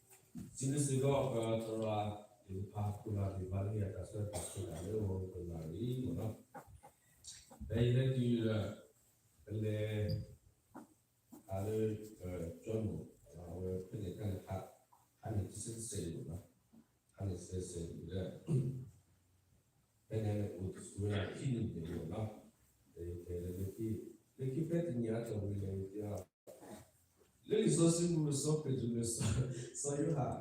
ဒီး စံးဘျုးစ့ၢ်ကီး ပသရၣ်သ့ၣ်တဖၣ် ခိၣ်နၢ်သ့ၣ်တဖၣ်လၢဟ့ၣ်တၢ်ဆၢကတီၢ်ဆိၣ်ဂ့ၤလၢဂီၤမုၢ်နၣ်ရံၣ်လီၤ. ဒီးယဟဲတုၤဒီး ပလဲၤ ဟးလၢ ကၠီနိၣ် အဝဲဖဲန့ၣ်တၢ်န့ၣ် ဟးန့ၢ်တစဲးတစဲးလီၤနီၤ, ဟးန့ၢ်တစဲးတစဲးလီၤဒီး ဖဲန့ၣ်အိၣ်တဆူၣ်ဝဲဒၣ်ခံနံၣ်န့ၣ်လီၤနီၤ, လၢခံ လၢခံဖဲတနံၤအတီၢ်ဝံၤလဲၣ် လၢလံာ်စီဆှံပူၤ စီၤပ့းတရူး စီၤယိၤဟၣ်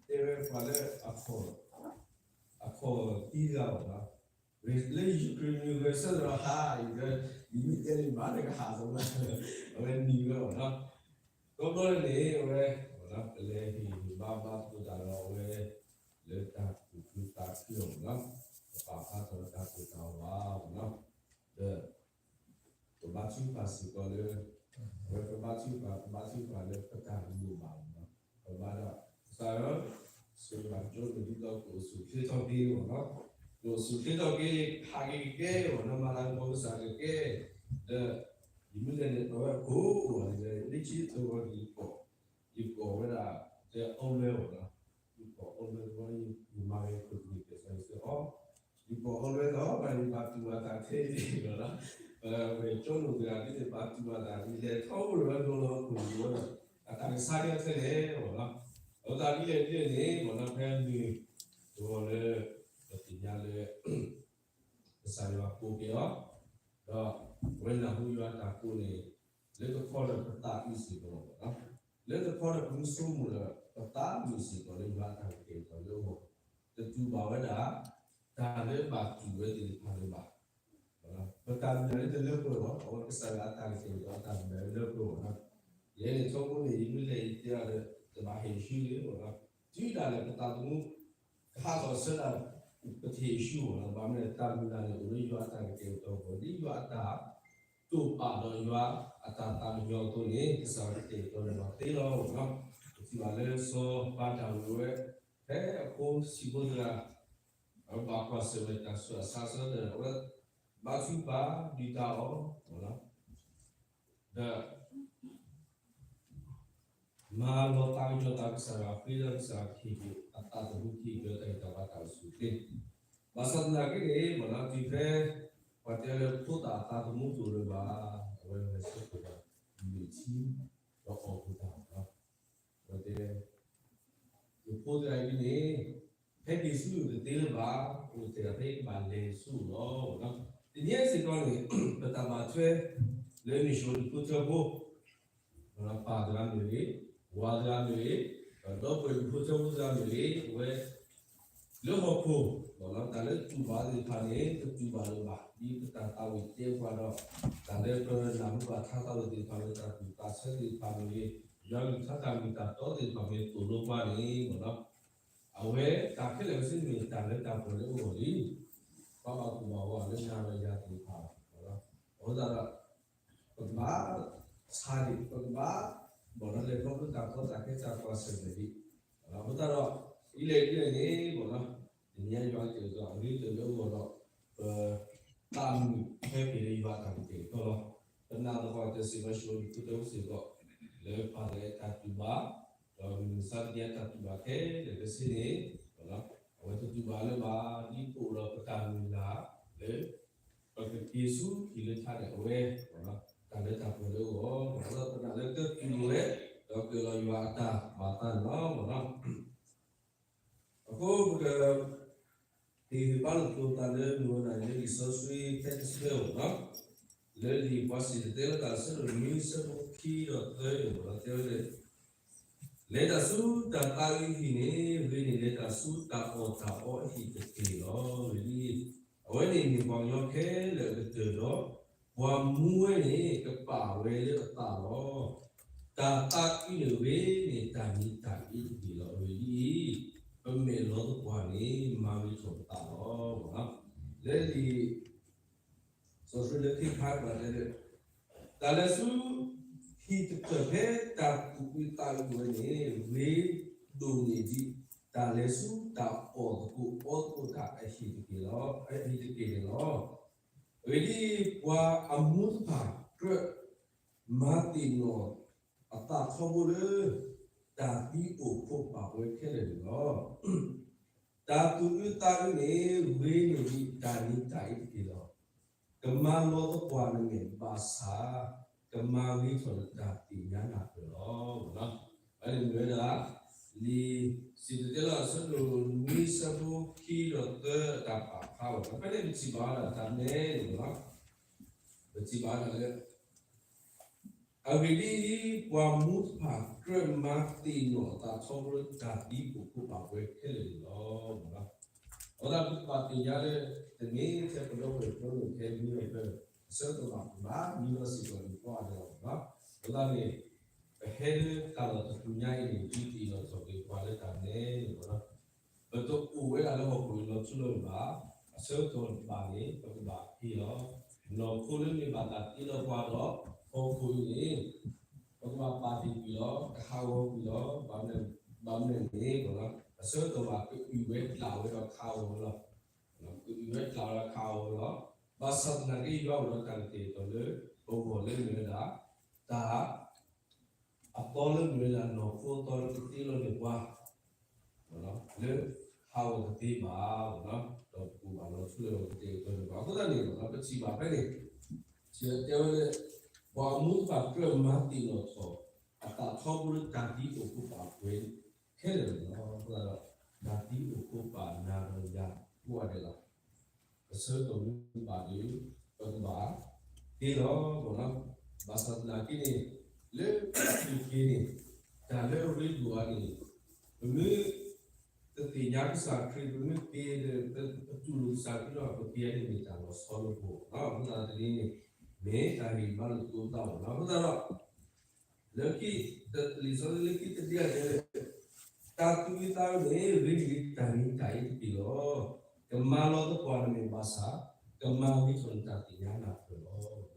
တဲဝဲပှၤလၢ အခီၣ်သံတဂၤဘၣ်နီၤ, လၢယ့ၣ်ၡူးခရံာ်မံၤဂဲၤဆၢထၢၣ်ဒီးဟးအံၤဒီး ယမ့ၢ်တဲလံာ်မးတကဟးလီၤဝဲ, အဝဲနံၤဝဲဘၣ်နီၤ, ဒီးဘျီန့ၣ် အဝဲ ပလဲၤဟ့ၣ်ဂံၢ်ဟ့ၣ်ဘါဘါသကိးတၢ်ဒီးအဝဲ လၢတၢ်သူၣ်ခုသးခုအီၤဘၣ်နီၤ, ပပာ်ဖျါထီၣ်တၢ်သူၣ်တၢ်ဝါဘၣ်နီၤ, ဒီး ပဘါထုကဖၣ်စ့ၢ်ကီးလၢ အဝဲပဘါထုကဖၣ် ပဘါထုကဖၣ်လၢပတၢ်လိၣ်ဘၣ်နီၤ, ပဘါဒီး ကစၢ်ဧၢ, ဆိၣ်ဂ့ၤဘၣ်ကၠိန့ၣ်ဒ်သိးကအိၣ်ဆူၣ်ချ့ထီၣ်က့ၤအီၤနီၤ, ကအိၣ်ဆူၣ်ချ့ထီၣ်က့ၤ ဟးက့ၤကကဲအီၤနီၤ, မၤလၤကပီၤကစၢ်ကကဲ, ဒီး ယမ့ၢ်လဲၤန့ၣ် အဝဲအခိၣ်အိၣ်န့ၣ် လၢခံတဂီၤဒီးယကိး, ယကိးဝဲဒၣ် တဲအီဝဲအီၤနီၤ, ယကိးအီဝဲတဘျီ ယမၤဂ့ၤခိၣ်တဂ့ၤ ကဲစၢ်ယစ့ၢ်အီၤ, ယကိးအီဝဲဒီး ဘၣ်ယဘၣ်တူၢ်ဘၣ်တၢ်ထဲအံၤန့ၣ်လီၤနီၤ, ပဝဲကၠိနိၣ်တဂၤဒ်န့ၣ် ဘၣ်တူၢ်ဘၣ်တၢ်ဒ်လဲၣ် ထီဘိန့ၣ်ဝဲဒိလီၤခိၣ်တဂ့ၤဝဲဒီး အတၢ်ကဆါကဲထဲလဲၣ်အီၤနီၤ, အဝဲသတးဒ်လဲၣ်ဒ်လဲၣ်န့ၣ် မ့ၢ်နီၤ ဖဲမုၢ်တဂီၤလၢ ပသ့ၣ်ညါလၢ ကစၢ်ယွၤကိးက့ၤအီၤ, ဒီးအဝဲနၢ်ဟူယွၤအတၢ်ကိးန့ၣ် လၢတခီဒီးပသးအုးစ့ၢ်ကီးလီၤ. လၢတခီဒီးပမူဆိကမိၣ်ဒီးပသးမုာ်စ့ၢ်ကီးလၢယွၤအတၢ်ကတဲာ်ကတီၤလၢအဂီၢ်, တတူၢ်ဘၣ်ဝဲဒၣ် တၢ်လၢဘၣ်တူၢ်ဝဲသ့ၣ်တဖၣ်လၢၤဘၣ်. ပတၢ်မုၢ်လၢ်လၢတလၢပှဲၤဘၣ်, အဝဲကစၢ်ယွၤအတၢ်ကတဲာ်ကတီၤ တၢ်မုၢ်လၢ်လၢပှဲၤဘၣ်နီၤ. ယဲန့ၣ်ထီဘိန့ၣ် ယမ့ၢ်လဲၤယတဲအီၤဒီး တဘၣ်ဟ့ၣ်ဆူလံနီၤ. တုၤဒၣ်လဲာ်ပသးသမူ ကဟးထီၣ်ဆၢဒၣ် ပတဟ့ၣ်ဆူဘၣ်နီၤ. ဘၣ်မနုၤ တၢ်မုၢ်လၢ်န့ၣ် အိၣ်လၢယွၤအတၢ်ကတဲာ်ကတီၤအဂီၢ်, ဒ်ယွၤအတၢ်တိာ်ပာ်ဒီးယွၤအတၢ်သးကညီၤအသိးန့ၣ် ကစၢ်ယွၤကတဲာ်ကတီၤန့ၢ်ပှၤသ့လီၤနီၤ. ပထံၣ်ဘၣ်လၢစီၤပၤဒၤဝံးဝဲ ဖဲအဖိဆံးဖိတဂၤ အဝဲဘၣ်ကွၢ်ဆၢၣ်မဲာ်တၢ်ဆူးတၢ်ဆါအဆၢဒီး အဝဲဘါထုကဖၣ်ဒုၣ်ဒါအီၤ ဒီး မၤလီၤသးကညီၤသးကစၢ်ယွၤ ဃ့ဒီးကစၢ်ယွၤကဟ့ၣ်က့ၤအသးသမူ ကဟ့ၣ်က့ၤတၢ်ဂံၢ်တၢ်ဘါ တၢ်အိၣ်ဆူၣ်အိၣ်ချ့. ဘၣ်ဆၣ်သနာ်က့န့ၣ် မ့ၢ်နီၤ တုၤဖဲ ပှၤတဲလၢဖိသၣ်အသးသမူတအိၣ်လၢၤဘၣ်, အဝဲလဲၤဆၢထၢၣ်ဒီး မုၢ်ထံ ဒီးအီၣ်က့ၤတၢ်နီၤ. အဝဲတဲ ယဖိသၣ်အံၤန့ၣ် ဟဲက့ၤဆူယအိၣ်တသ့လၢၤဘၣ်, အိၣ်တ့ၢ်ဖဲယကဘၣ်လဲၤဆူအအိၣ်လီၤ. တနံၤအံၤစ့ၢ်ကီးန့ၣ် ပတၢ်ဘၣ်ထွဲ လၢမ့ၢ်ၡိဒံဖိထၢဖိ ပၢ်တဂၤမ့ၢ်ဂ့ၤ, ဝၤတဂၤမ့ၢ်ဂ့ၤ, ဒီးဒီပုၢ်ဝဲၢ်ဖိထၢဖိတဂၤမ့ၢ်ဂ့ၤ, အဝဲ လၢဟီၣ်ခိၣ် တၢ်လၢတူၢ်ဘၣ်သ့ၣ်တဖၣ်န့ၣ် တတူၢ်ဘၣ်လၢၤဘၣ်. ဒ်ပတၢ်သးဝံၣ်တဲပှၤဒီး တၢ်လၢပနၢ်ဟူဘၣ်ထါသးဝံၣ်သ့ၣ်တဖၣ်မ့ၢ် တၢ်သူၣ်တၢ်ဆၢသ့ၣ်တဖၣ်မ့ၢ်ဂ့ၤ, ယွၤအကလုၢ်ကထါတၢ်မ့ၢ်တၢ်တီသ့ၣ်တဖၣ်မ့ၢ်သိၣ်လိပှၤန့ၣ်မ့ၢ်နီၤ, အဝဲတၢ်ခဲလၢာ်ကစ့ၢ်မ့ၢ်တၢ်လၢတၢ်ပှဲၤလၢအဂီၢ်လံ. ပှၤဘၣ်ကူၣ်ဘၣ်ဝီလၢနၤဒီးယၤသ့ၣ်တဖၣ်လီၤ. အဃိသတးဒီး ပကဘၣ်ဆါဒံး ပကဘၣ် မ့ၢ်နီၤ လဲၤခီဖျိတၢ်ကီတၢ်ခဲ တၢ်ကွၢ်ဆၢၣ်မဲာ်ဒံး. အဃိသတးဒီး ဒ်လဲၣ်ဒ်လဲၣ်န့ၣ် မ့ၢ်နီၤ တနံၤအံၤယွၤကတဲာ်ကတီၤအဂ့ၤကတၢၢ်လၢအဂီၢ်ဒီး ပသးမုာ်ဟဲက့ၤလၢယွၤအတၢ်ကတဲာ်ကတီၤလီၤ. ပနာ်သပှၢ်ကတၢၢ်စ့ၢ်ကီး မ့ၢ်ၡိဒံဖိထၢဖိစ့ၢ်ကီး လၢပၢ်သးအတၢ်တူၢ်ဘၣ် ဒီးမုၢ်မဆါတနံၤအတၢ်တူၢ်ဘၣ်ခဲလၢာ်ကစ့ၢ်န့ၣ် အဝဲတတူၢ်ဘၣ်လၢၤဘၣ် ဒ်ပအိၣ်ဒီးပတၢ်မုၢ်လၢ်လၢ ပကက့ၤဆူဟံၣ်လၢထါန့ၣ် အဝဲ မ့ၢ်နီၤ လၢတၢ်ပှဲၤလၢအဂီၢ်, ဒီးပနာ်လၢကတူၢ်လိာ်ဝဲ, ဒီးကလီၤယွၤအတၢ်ဘၣ်သးန့ၣ်လီၤ. အဃိပက ဟ့ၣ်ဂံၢ်ဘါလိာ်သကိးသးလၢမုၢ်ဝဲနၤလၢလံာ်စီဆှံ ဖဲကဆၢအံၤလီၤ. လၢလံာ်ပှၤစံၣ်တဲၤတဲလီၤတၢ်အဆၢဒိၣ်နွံ အဆၢဖိခံဒီးသၢန့ၣ်လီၤ, တဲဝဲဒၣ်, လဲၤတၢ်ဆူတၢ်သးအုးအဟံၣ်န့ၣ်, ဂ့ၤန့ၣ် လဲၤတၢ်ဆူတၢ်အီၣ်တၢ်အီအဟံၣ်တက့ၢ်လီၤ. ဂ့ၤလံ, အဝဲန့ၣ်မ့ၢ်ပှၤကညီခဲလၢာ်အကတၢၢ်ဒီး, ပှၤမူဝဲန့ၣ် ကပာ်ဝဲလၢအသးလီၤ. တၢ်သးအုးန့ၣ်ဂ့ၤန့ၣ် တၢ်နံၤတၢ်အ့တက့ၢ်လီၤ. အဂ့ၢ်ဒ်အံၤ, ပမဲာ်လီၤသပှၢ်န့ၣ် မၤဂ့ၤထီၣ်ပသးလီၤ. လၢလံာ် စီဆှံလၢခံခါပှၤတဲလၢ တၢ်လဲၤဆူဟံၣ်တဖျၢၣ်ဖဲတၢ်သူၣ်အုးသးအုးဝဲန့ၣ် ဂ့ၤဒိၣ်န့ၢ်ဒံး တၢ်လဲၤဆူတၢ်အီၣ်သကိးအီသကိးတၢ်အဟံၣ်တက့ၢ်လီၤ, အဟံၣ်တက့ၢ်န့ၣ်လီၤ. အဂ့ၢ်ဒ်အံၤ, ပှၤအမူတဖၣ်ကြၢးမၤသ့ၣ်နီၣ်အသးထီဘိလၢ တၢ်သံအိၣ်ခိးပာ်ဝဲခဲလၢာ်န့ၣ်လီၤ. တၢ်သူၣ်အုးသးအုးန့ၣ် ဂ့ၤန့ၢ်ဒံးတၢ်နံၤတၢ်အ့တက့ၢ်လီၤ. ကမၤလီၤသပှၢ်နမဲာ်ဘၣ်ဆၣ်, ကမၤဂ့ၤထီၣ်နတၢ်သ့ၣ်ညါနၢ်ပၢၢ်လီၤ. အဝဲန့ၣ်မ့ၢ်ဝဲဒၣ် လံာ်စံၣ်တဲၤတဲလီၤအဆၢဒိၣ်နွံ အဆၢဖိခံဒီးသၢအတၢ်ပာ်ဖျါလီၤ. ဖဲန့ၣ်ပထံၣ်ဘၣ်ဝဲဒၣ်တၢ်နဲန့ၣ်လီၤ. ပထံၣ်ဘၣ်ဝဲဒၣ်လၢ အဂ့ၢ်ဒ်အံၤ, ပှၤမူတဖၣ်ကြၢးမၤသ့ၣ်နီၣ်အသးထီဘိလၢတၢ်သံအိၣ်ခိးပာ်ဝဲခဲလၢာ်န့ၣ်လီၤ. အဃိသတးပကဘၣ်သ့ၣ်ညါလၢ တမ့ၢ်ထဲပဒီပုၢ်ဝဲၢ်ဖိန့ၣ် ထဲမံလီၤပ အဆၢကတီၢ်ဘၣ် ပဘၣ်မံလီၤစ့ၢ်ကီးန့ၣ် ပှၤအါဒၣ်လီၤ. အဃိသတးန့ၣ် ပဟဲလၢတၢ်လီၢ်တပူၤညါအံၤန့ၣ် ဒုးသ့ၣ်နီၣ်ထီၣ်က့ၤပှၤလၢတၢ်နဲန့ၣ်လီၤ. ပတအိၣ်ဝဲဒၣ်လၢဟီၣ်ခိၣ်အံၤလီၤထူလီၤယိာ်ဘၣ်, အဆၢကတီၢ်တဘၣ်န့ၣ် ပကဘၣ်ဟ့ၣ်လီၤ နီၢ်ခိလၢမ့ၢ်ဘၣ်တၢ်တ့လီၤပှၤဒီးဟီၣ်ခိၣ်အံၤန့ၣ် ပကဘၣ်ပာ်တ့ၢ်ကွံာ်လီၤ, ကဟးဂီၤကွံာ်လီၤ. ဘၣ်မနုၤလဲၣ်န့ၣ် အဆၢကတီၢ်ဘၣ် ကအုၣ်ဝဲကျၣ်ဝဲဒီးကဟးဂီၤဝဲလီၤ. ကအုၣ်ဝဲကျၣ်ဝဲဒီးကဟးဂီၤဝဲလီၤ. ဘၣ်ဆၣ်သနာ်က့ ယွၤအိၣ်ဒီးတၢ်ကတဲာ်ကတီၤလၢ ပဂီၢ်လၢမ့ၢ်ဝဲဒၣ် တၢ် အသီလၢမ့ၢ်ဝဲဒၣ်နီၢ်ခိအသီလၢကတ့လီၤန့ၢ်ပှၤ လၢဟးဂီၤကသ့ဘၣ်, ဒီးပကဘၣ်လီၤထူလီၤယိာ်ကတဲာ်ကတီၤန့ၢ်ပှၤ. အဃိသတးန့ၣ် ပထံၣ်ဘၣ်ဖဲန့ၣ် တဲဝဲလၢ ပှၤအမူတဖၣ်ကြၢးမၤသ့ၣ်နီၣ်ထီၣ်အသးထီဘိလၢတၢ်သံအိၣ်ခိးပာ်ဝဲခဲလၢာ်န့ၣ်လီၤ. အဃိသတးဒီး တၢ်သံအိၣ်ခိးပာ်နၤဒီးယၤကိးဂၤဒဲးလီၤ. အဆၢကတီၢ်မ့ၢ်ဘၣ်ဒီး ပကဘၣ်သ့လီၤ. ဘၣ်ဆၣ်သနာ်က့န့ၣ် လၢအပူၤကွံာ်န့ၣ် တၢ်လၢအရ့ဒိၣ်အါန့ၣ် ပမ့ၢ်တသ့ၣ်ညါကစၢ်ခရံာ် ပမ့ၢ်က့ၤဒီး ပတူၢ်လိာ်ကစၢ်ခရံာ်ဒီး ပက့ၤအန့ၣ်မ့ၢ်တၢ်လီၤဆီလိာ်ပှၤလီၤ. အဃိသတးတနံၤန့ၣ် မ့ၢ်တၢ်ဟ့ၣ်ဘါလိာ်သကိးသးလီၤ. အဃိသတးဒီး လၢခံ လံာ်စီဆှံလၢခံတနံၤအံၤတဲဝဲ တၢ်သူၣ်အုးသးအုးန့ၣ် ဂ့ၤန့ၢ်ဒံးတၢ်နံၤတၢ်အ့တက့ၢ်လီၤ. ကမၤလီၤသပှၢ်နမဲာ်ဘၣ်ဆၣ် ကမၤဂ့ၤထီၣ်နတၢ်သ့ၣ်ညါနၢ်ပၢၢ်လီၤ.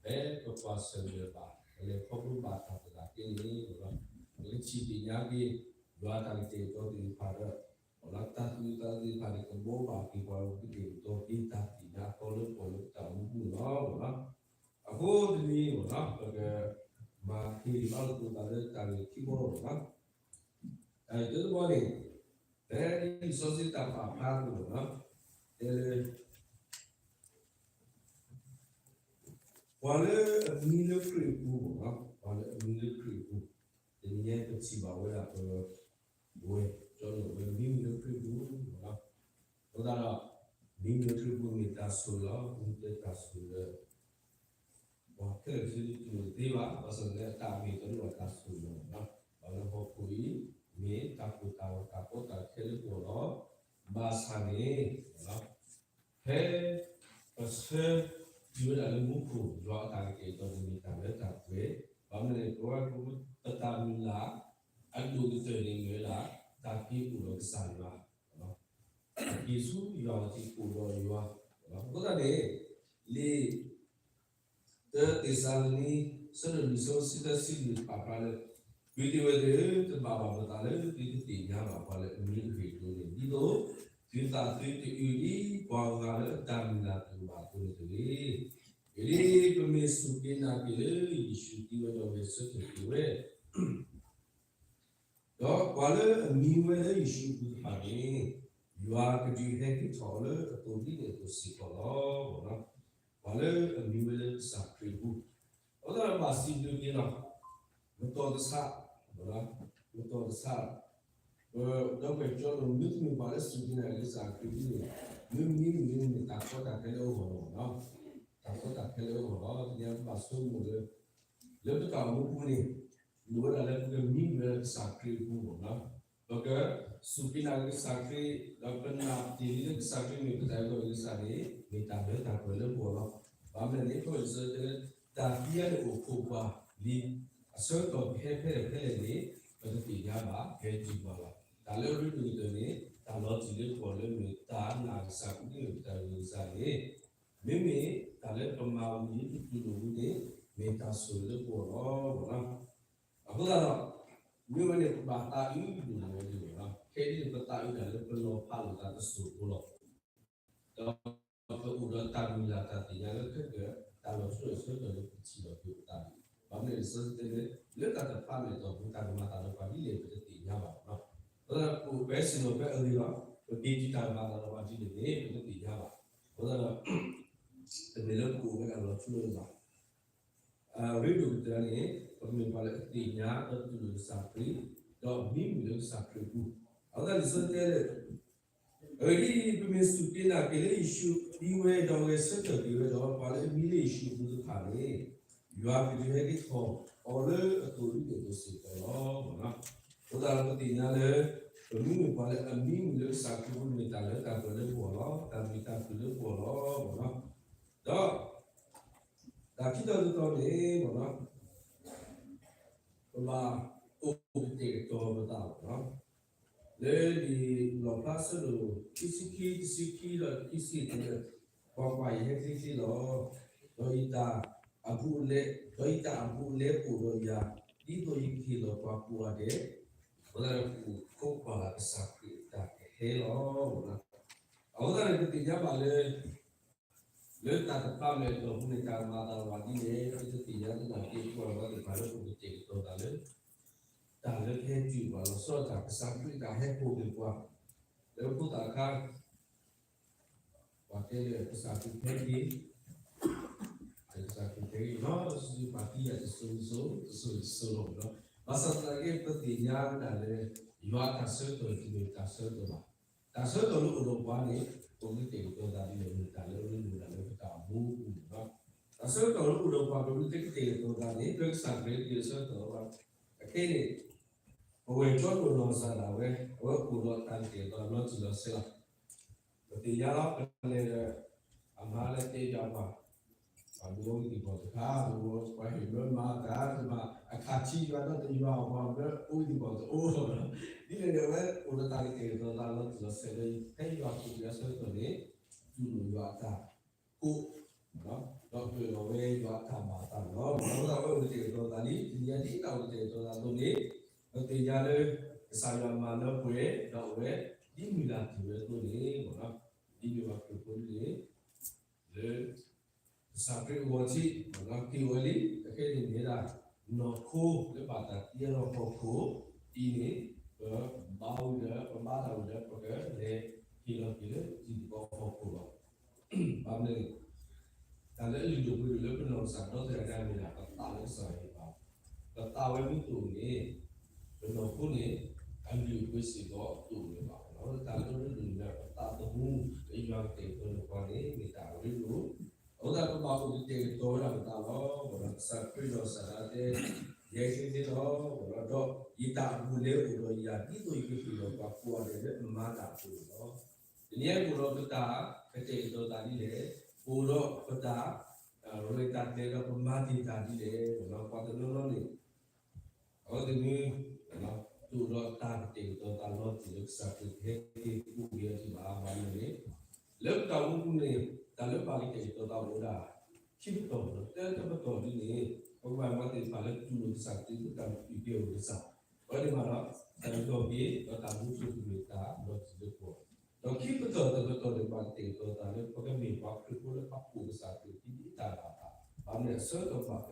ဖဲပကွၢ်ဆၢၣ်မဲာ်ဘၣ် ပလဲၤခီဖျိဘၣ်တၢ်သနာ်က့န့ၣ် ပကထံၣ်သ့ၣ်ညါက့ၤ ယွၤတၢ်ကတဲာ်ကတီၤသ့ၣ်တဖၣ်ဒီး တၢ်သူၣ်အုးသးအုးသ့ၣ်တဖၣ်န့ၣ် ကဘီဘၣ်က့ၤပှၤလၢပကတဲာ်ကတီၤက့ၤတၢ်သ့ၣ်ညါအသီလၢပှၤလၢပတၢ်အိၣ်မူပူၤန့ၣ်လီၤ. အဃိတနံၤ ပကမၤဟ့ၣ်ဘါလိာ်သကိးသးလၢတၢ်ဂ့ၢ်ခံဘီလီၤ. တၢ်ဂ့ၢ်တဘီန့ၣ် ဖဲလံာ်စီဆှံတၢ်ပာ်ဖျါအပူၤန့ၣ် တဲလၢ ပှၤလၢအမံလၢခရံာ်အပူၤ, ပှၤလၢအမံလၢခရံာ်အပူၤ, တနံၤညါပထံၣ်ဘၣ်ဝဲဒၣ်ပဝဲ ကၠီနီၣ်ဝဲမံမုာ်လၢခရံာ်အပူၤ, အဃိသတးဒီး မံမုာ်လၢခရံာ်အပူၤမ့ၢ်တၢ်ဆိၣ်ဂ့ၤလီၤ. မ့ၢ်တဲတၢ်ဆိၣ်ဂ့ၤလၢ ပှၤခဲလၢာ်ခဲဆ့တူၢ်လိာ်တသ့ဘၣ်, ဘၣ်ဆၣ်သနာ်က့ အတၢ်အမ့ၢ်တၢ်လၢတၢ်ဆိၣ်ဂ့ၤလီၤ. ပှၤလၢဟီၣ်ခိၣ်အံၤ မ့ၢ်တၢ်ကိၢ်တၢ်ဂီၤတၢ်ကီတၢ်ခဲလၢပဂီၢ်လီၤ. ဘၣ်ဆၣ်န့ၣ် ဖဲပဆၢတုၤဝဲဒၣ်လၢမူခိၣ် ယွၤအတၢ်ကတဲာ်ကတီၤန့ၣ်မ့ၢ်တၢ်လၢတၢ်ပှဲၤ, ဘၣ်မနုၤလဲၣ် ပဝဲပတၢ်မုၢ်လၢ် အဒိၣ်ကတၢၢ်န့ၣ်မ့ၢ်ဝဲဒၣ် တၢ်က့ၤအိၣ်ဒီးကစၢ်ယွၤ, တၢ်က့ၤဆူယွၤအအိၣ်ဒီးယွၤ, အဃိသတးန့ၣ် လံာ် တၢသ့းစၤလနံ အဆၢဒိၣ်လွံၢ် အဆၢဖိဆံသၢဆံလွံၢ်ပာ်ဖျါလၢ ပုၢ်သ့ၣ်ဝဲၢ်သ့ၣ်ဧၢ, တဘၣ်ဘၣ်ပသးလၢသုကသ့ၣ်ညါဘၣ်ပှၤလၢအမံအဂ့ၢ်အကျိၤန့ၣ်, ဒ်သိးသုသးသုတအုၣ်ဒ်ပှၤဂၤလၢအတၢ်မုၢ်လၢ်တအိၣ်ဘၣ်အသိးန့ၣ်တဂ့ၤ. အဂ့ၢ်ဒ်အံၤ, ပမ့ၢ်စူၢ်က့ၤနာ်က့ၤလၢယ့ၣ်ၡူးသံဝဲဒီးဂဲၤဆၢထၢၣ်က့ၤဝဲ ဒီးပှၤလၢအမံဝဲလၢယ့ၣ်ၡူးအပူၤတဖၣ်န့ၣ်, ယွၤကဒုးဟဲက့ၤထီၣ်အီၤလၢအသိးဒ်န့ၣ်အသိးစ့ၢ်ကီးလီၤ. ပှၤလၢအမံဝဲလၢကစၢ်ခရံာ်အပူၤ, အဃိသတးဒီးဘၣ်စံးဘျုးက့ၤလီၤ. မတီၢ်တဆး, မတီၢ်တဆး, ပဒီပုၢ်ဝဲၢ်ကၠီဒိၣ် မ့တမ့ၢ်ပှၤလၢစူၢ်က့ၤနာ်က့ၤကစၢ်ခရံာ်ဒ်န့ၣ်, မ့မ့ၢ်မ့ၢ်မ့ၢ်တၢ်ကီတၢ်ခဲလၢအဂီၢ်လီၤ. တၢ်ကီတၢ်ခဲလၢအဂီၢ်လီၤ. သ့ၣ်ညါပဘၣ်ဆိကမိၣ်လၢ လၢပတၢ်အိၣ်မူပူၤန့ၣ်, မ့ၢ်ဝဲဒၣ်လၢပကမံဝဲဒၣ်ကစၢ်ခရံာ်အပူၤလီၤ. ပကစူၢ်က့ၤနာ်က့ၤကစၢ်ခရံာ်, ဒီးပနာ်တ့ၢ်လံလၢကစၢ်ခရံာ်မ့ၢ်ပတၢ်အုၣ်က့ၤအဂီၤကစၢ်န့ၣ်, မ့ၢ်တၢ်လၢတၢ်ပှဲၤလၢပဂီၢ်လီၤ. ဘၣ်မနုၤလဲၣ်န့ၣ်, ခီဖျိလံာ်စီဆှံတဲလၢ တၢ်သံအံၤန့ၣ်အိၣ်ခိးပှၤလံ, အဆၢကတီၢ်ကဟဲဖဲလဲၣ်ဖဲလဲၣ်န့ၣ်, ပတသ့ၣ်ညါဘၣ်, ဟဲတုၤပှၤလီၤ. တၢ်လၢအရ့ဒိၣ်ကတၢၢ်န့ၣ်, တၢ်လီၤတံၢ်လၢပဂီၢ်လၢမ့ၢ်တၢ်နာ်ကစၢ်ခရံာ်မ့ၢ်ပတၢ်အုၣ်က့ၤအဂီၤကစၢ်န့ၣ်, မ့မ့ၢ်တၢ်လၢပမၤဝံၤ ပတူၢ်လိာ်ဝံၤန့ၣ်, မ့ၢ်တၢ်ဆိၣ်ဂ့ၤလၢပဂီၢ်လီၤ. အဃိသတးဒီး, မ့ၢ်ဝဲန့ၣ် ပဘၣ်သးအုးဒိၣ်မးဝဲဒၣ်လီၤ. ခဲအံၤန့ၣ် ပသးအုးတၢ်လၢပလီၤဖးလိာ်သးတစိၢ်ဖိလီၤ. ဒီးပအိၣ်ဒီးတၢ်မုၢ်လၢ်တၢ်သ့ၣ်ညါလၢခဲကၢၢ် တၢ်လီၤဆီအိၣ်ဆၢကတီၢ်လၢပထံၣ်လိာ်က့ၤပသး, ဘၣ်မနုၤလံာ်စီဆှံတဲလၢ လၢတၢ်တဖၣ်န့ၣ်အတီၢ်ပူၤ တၢ်ကမၤအသးဒီးပှၤဒ်လဲၣ် ပတသ့ၣ်ညါဘၣ်လီၤ. အဃိသတးဒီး ပအိၣ်ပဲစ့ၢ်ကီးဖဲအဂ့ၤလီၤ. ပက့ၤတုၤတၢ်ကမၤအသးဒီးပှၤဒ်လဲၣ်န့ၣ် ပတသ့ၣ်ညါဘၣ်. အဃိသတးဒီး တမ့ၢ်လၢပကအိၣ်ဝဲဒၣ်လီၤဆီလိာ်သး အရ့ဒိၣ်ကတၢၢ်န့ၣ် ပကမ့ၢ်ပှၤလၢအသ့ၣ်ညါဒီးတူၢ်လိာ်ကစၢ်ခရံာ်, ဒီးမံမုာ်လၢကစၢ်ခရံာ်အပူၤ, အဃိသတးလံာ်စီဆှံတဲလၢ အဂ့ၢ်ဒ်အံၤ, ပမ့ၢ်စူၢ်က့ၤနာ်က့ၤလၢယ့ၣ်ၡူးသံဝဲဒီးဂဲၤဆၢထၢၣ်က့ၤဝဲဒီး ပှၤလၢအမံလၢယ့ၣ်ၡူးအပူၤတဖၣ်န့ၣ်, ယွၤကဒုးဟဲက့ၤထီၣ်အီၤလၢအသိးဒ်န့ၣ်အသိးစ့ၢ်ကီးလီၤ. အဃိသတးဒီးပသ့ၣ်ညါလၢ ပမ့မ့ၢ်ပှၤလၢအမံမုာ်လၢကစၢ်ခရံာ်အပူၤန့ၣ် တၢ်လၢတၢ်ပှဲၤလၢပဂီၢ်လီၤ. တၢ်ဘျုးတၢ်ဖှိၣ်လၢပဂီၢ်လီၤ. ဒီး တၢ်ခံသီတသီန့ၣ် ပဘၣ်အိၣ်ကတဲာ်ကတီၤပသးလီၤ. လၢလံာ်လီၣ်ဖျါအဆၢဒိၣ်ခံဆံခံ တဆံခံဒီးခံဆံသၢ, ကွၢ်ကွၢ်, ယဟဲချ့ချ့လီၤ. ဒီးယတၢ်အဘူးအလဲ, ဒီးယတၢ်အဘူးအလဲအိၣ်ဒီးယၤ, ဒ်သိးယကဟ့ၣ်လီၤပှၤကိးဂၤဒဲး, အဃိသတးဒီး ပကအိၣ်ခိးကွၢ်လၢ်ကစၢ်ခရံာ်အတၢ်ကဟဲလီၤ. အဃိသတးန့ၣ် ပသ့ၣ်ညါဘၣ်လၢ လၢတၢ်တဖၣ်မ့ၢ်အတီၢ်ပူၤန့ၣ် တၢ်ကမၤအသးဝဲဒ်လဲၣ်, ပတသ့ၣ်ညါသနာ်က့ ပှၤလၢပကတဲာ်ကတီၤသးလၢ တၢ်လၢကဟဲတုၤပှၤ လီၤဆီဒၣ်တၢ်ကစၢ်ခရံာ်တၢ်ဟဲပိာ်က့ၤပှၤ လၢဖိသၣ်အခါ ပှၤတဲလၢကစၢ်ခရံာ်ဟဲက့ၤ, ကစၢ်ခရံာ်ဟဲက့ၤ လီၤစုပာ်တံၢ်ယၤတစိၤစိၤ တစိၤစိၤလီၤ. ဘၣ်ဆၣ်သနာ်က့ ပသ့ၣ်ညါဝဲဒၣ်လၢ ယွၤအတၢ်ဆၢကတီၢ်တမ့ၢ်တၢ်ဆၢကတီၢ်ဘၣ်. တၢ်ဆၢကတီၢ်လၢအိၣ်ဒီးပှၤန့ၣ် ပကတဲာ်ကတီၤသးဒ်လဲၣ်န့ၣ် တၢ်လၢအရ့ဒိၣ်ဒၣ်လၢပတၢ်အိၣ်မူအပူၤန့ၣ်လီၤ. တၢ်ဆၢကတီၢ်လၢအိၣ်ဒီးပှၤ ပမ့ၢ်တကတဲာ်ကတီၤသးန့ၣ် ဖဲကစၢ်ခရံာ်က့ၤအဆၢကတီၢ်လီၤ. အခဲအံၤန့ၣ် ပဝဲၢ်ကၠီဒိၣ်နီၢ်ကစၢ်ဒၣ်ဝဲ အဝဲအိၣ်ဒီးတၢ်ကတဲာ်ကတီၤလီၤတံၢ်လီၤဆဲးလီၤ. ပသ့ၣ်ညါလီၤ ပလဲၤဒီး အမါလၢတဲယၤပှၤ ပှၤဒိဝဲဝံသ့ၣ်ဘီၣ်တခါ, ပှၤဟ့ၣ်မၢမၤတၢ်တမၤ အခးထံယွၤဒီးတယွၤအပှၤမၢအိၣ်ဝံသ့ၣ်ဘီၣ်တအိၣ်လီၤ. ဒ်လဲၣ်န့ၣ် အဝဲအိၣ်ဒီးတၢ်ကတဲာ်ကတီၤသးလီၤတံၢ်လီၤဆဲးလၢ ဖဲယွၤကိးက့ၤအဆၢကတီၢ်န့ၣ် တူၢ်လိာ်ယွၤအတၢ်ကိး ဒီးပၢၢ်လီၤဝဲယွၤအတၢ်ဘၣ်အသးန့ၣ်လီၤ. အဃိသတး အဝဲအိၣ်ကတဲာ်ကတီၤသးလံ, တနံၤအံၤဒ်တၢ်အိၣ်ကတဲာ်ကတီၤသးအသိးန့ၣ် ပသ့ၣ်ညါလၢ ကစၢ်ယွၤမၤလၢပှဲၤ ဒီးအဝဲ ဒ်မုၢ်လၢ်တ့ၢ်ဝဲအသိးန့ၣ် ဒ်မ့ၢ်ပှၤခရံာ်ဖိန့ၣ် လၢ ကစၢ်ခရံာ်အဂီၤထံး က့ၤဝဲလံ, အခဲအံၤန့ၣ်မ့ၢ်ဒၣ် နီၢ်ခိလၢဘၣ်တၢ်တ့အလီၢ်ဟီၣ်ခိၣ်အံၤန့ၣ် ပဘါဝံၤဒီး ပဘါတၢ်ဝံၤဒီး ပကလဲၤဟ့ၣ်လီၤက့ၤလၢတံၤသကိးဟီၣ်ခိၣ်လီၤ. ဘၣ်မနုၤလဲၣ်, တၢ်လၢအလုၢ်ဒိၣ်ပှ့ၤဒိၣ်လၢပနီၢ်ကစၢ်ဒီသဒၢကါမ့ၢ်ဒၣ် ပသးလၢကစၢ်ယွၤဟ့ၣ်ပှၤ, ပသးဝဲမ့ၢ်တအိၣ်န့ၣ် ပနီၢ်ခိန့ၣ် အလုၢ်အပှ့ၤစ့ၢ်ကီးတအိၣ်လၢၤဘၣ်. တၢ်လၢအရ့ဒိၣ်န့ၣ် ပသးသမူလၢယွၤကတဲာ်ကတီၤန့ၢ်ပှၤန့ၣ် မ့ၢ်တၢ်အရ့ဒိၣ်, အဃိသတး ပဘၣ်အိၣ်ကတဲာ်ကတီၤဝဲဒၣ်ပသးလီၤ. ကစၢ်ခရံာ်ဒီးစၤဒၣ်တဲ ယဟဲချ့ချ့လီၤ, ဒီးယတၢ်အဘူးအလဲအိၣ်ဒီးယၤ ဒ်သိးယကဟ့ၣ်လီၤပှၤကိးဂၤဒဲးလၢအမၤတၢ်အပူၤန့ၣ်လီၤ. တနံၤအံၤပအိၣ်ဒီးပတၢ်ကတဲာ်ကတီၤသးဒ်လဲၣ်, ပအိၣ်ဒီးပတၢ်ရဲၣ်တၢ်ကျဲၤဒီးပမၤတ့ၢ်တၢ်ဒ်လဲၣ်, ပှၤတနီၤနီၤန့ၣ် အဝဲသ့ၣ်မ့ၢ် တအိၣ်ဒီးတၢ်ကတဲာ်ကတီၤသးလီၤတံၢ်လၢကစၢ်ခရံာ်ကဟဲက့ၤကိးက့ၤအီၤဒံးဘၣ်. ဘၣ်မနုၤလဲၣ်, လၢပတၢ်အိၣ်မူပူၤန့ၣ် တၢ်လၢပဘၣ်ကတဲာ်ကတီၤသးအိၣ်ဝဲဒၣ် ခံပတီၢ်, တၢ်တပတီၢ်ဒ်န့ၣ် ပကဘၣ်မၤသ့ၣ်တဖၣ်လၢတူၢ်လိာ်ကစၢ်ခရံာ် ပတၢ်မ့ၢ်ပှဲၤအီၤကစၢ်, အဝဲန့ၣ်မးဒီး တၢ်ကတီၢ်က့ၤ ဒီးတၢ်မူထူၣ်ကမ့ၢ်တၢ်လီၤတံၢ်လၢပဂီၢ်, ဒီးခံပတီၢ်တပတီၢ်န့ၣ် ပဘၣ်ကတဲာ်ကတီၤသးလၢ ပကမ့ၢ်ပှၤခရံာ်ဖိလၢအပိာ်ကစၢ်ခရံာ်ဒ်တၢ်ဘၣ်သး, ဘၣ်မနုၤအဆၢကတီၢ်ဘၣ်က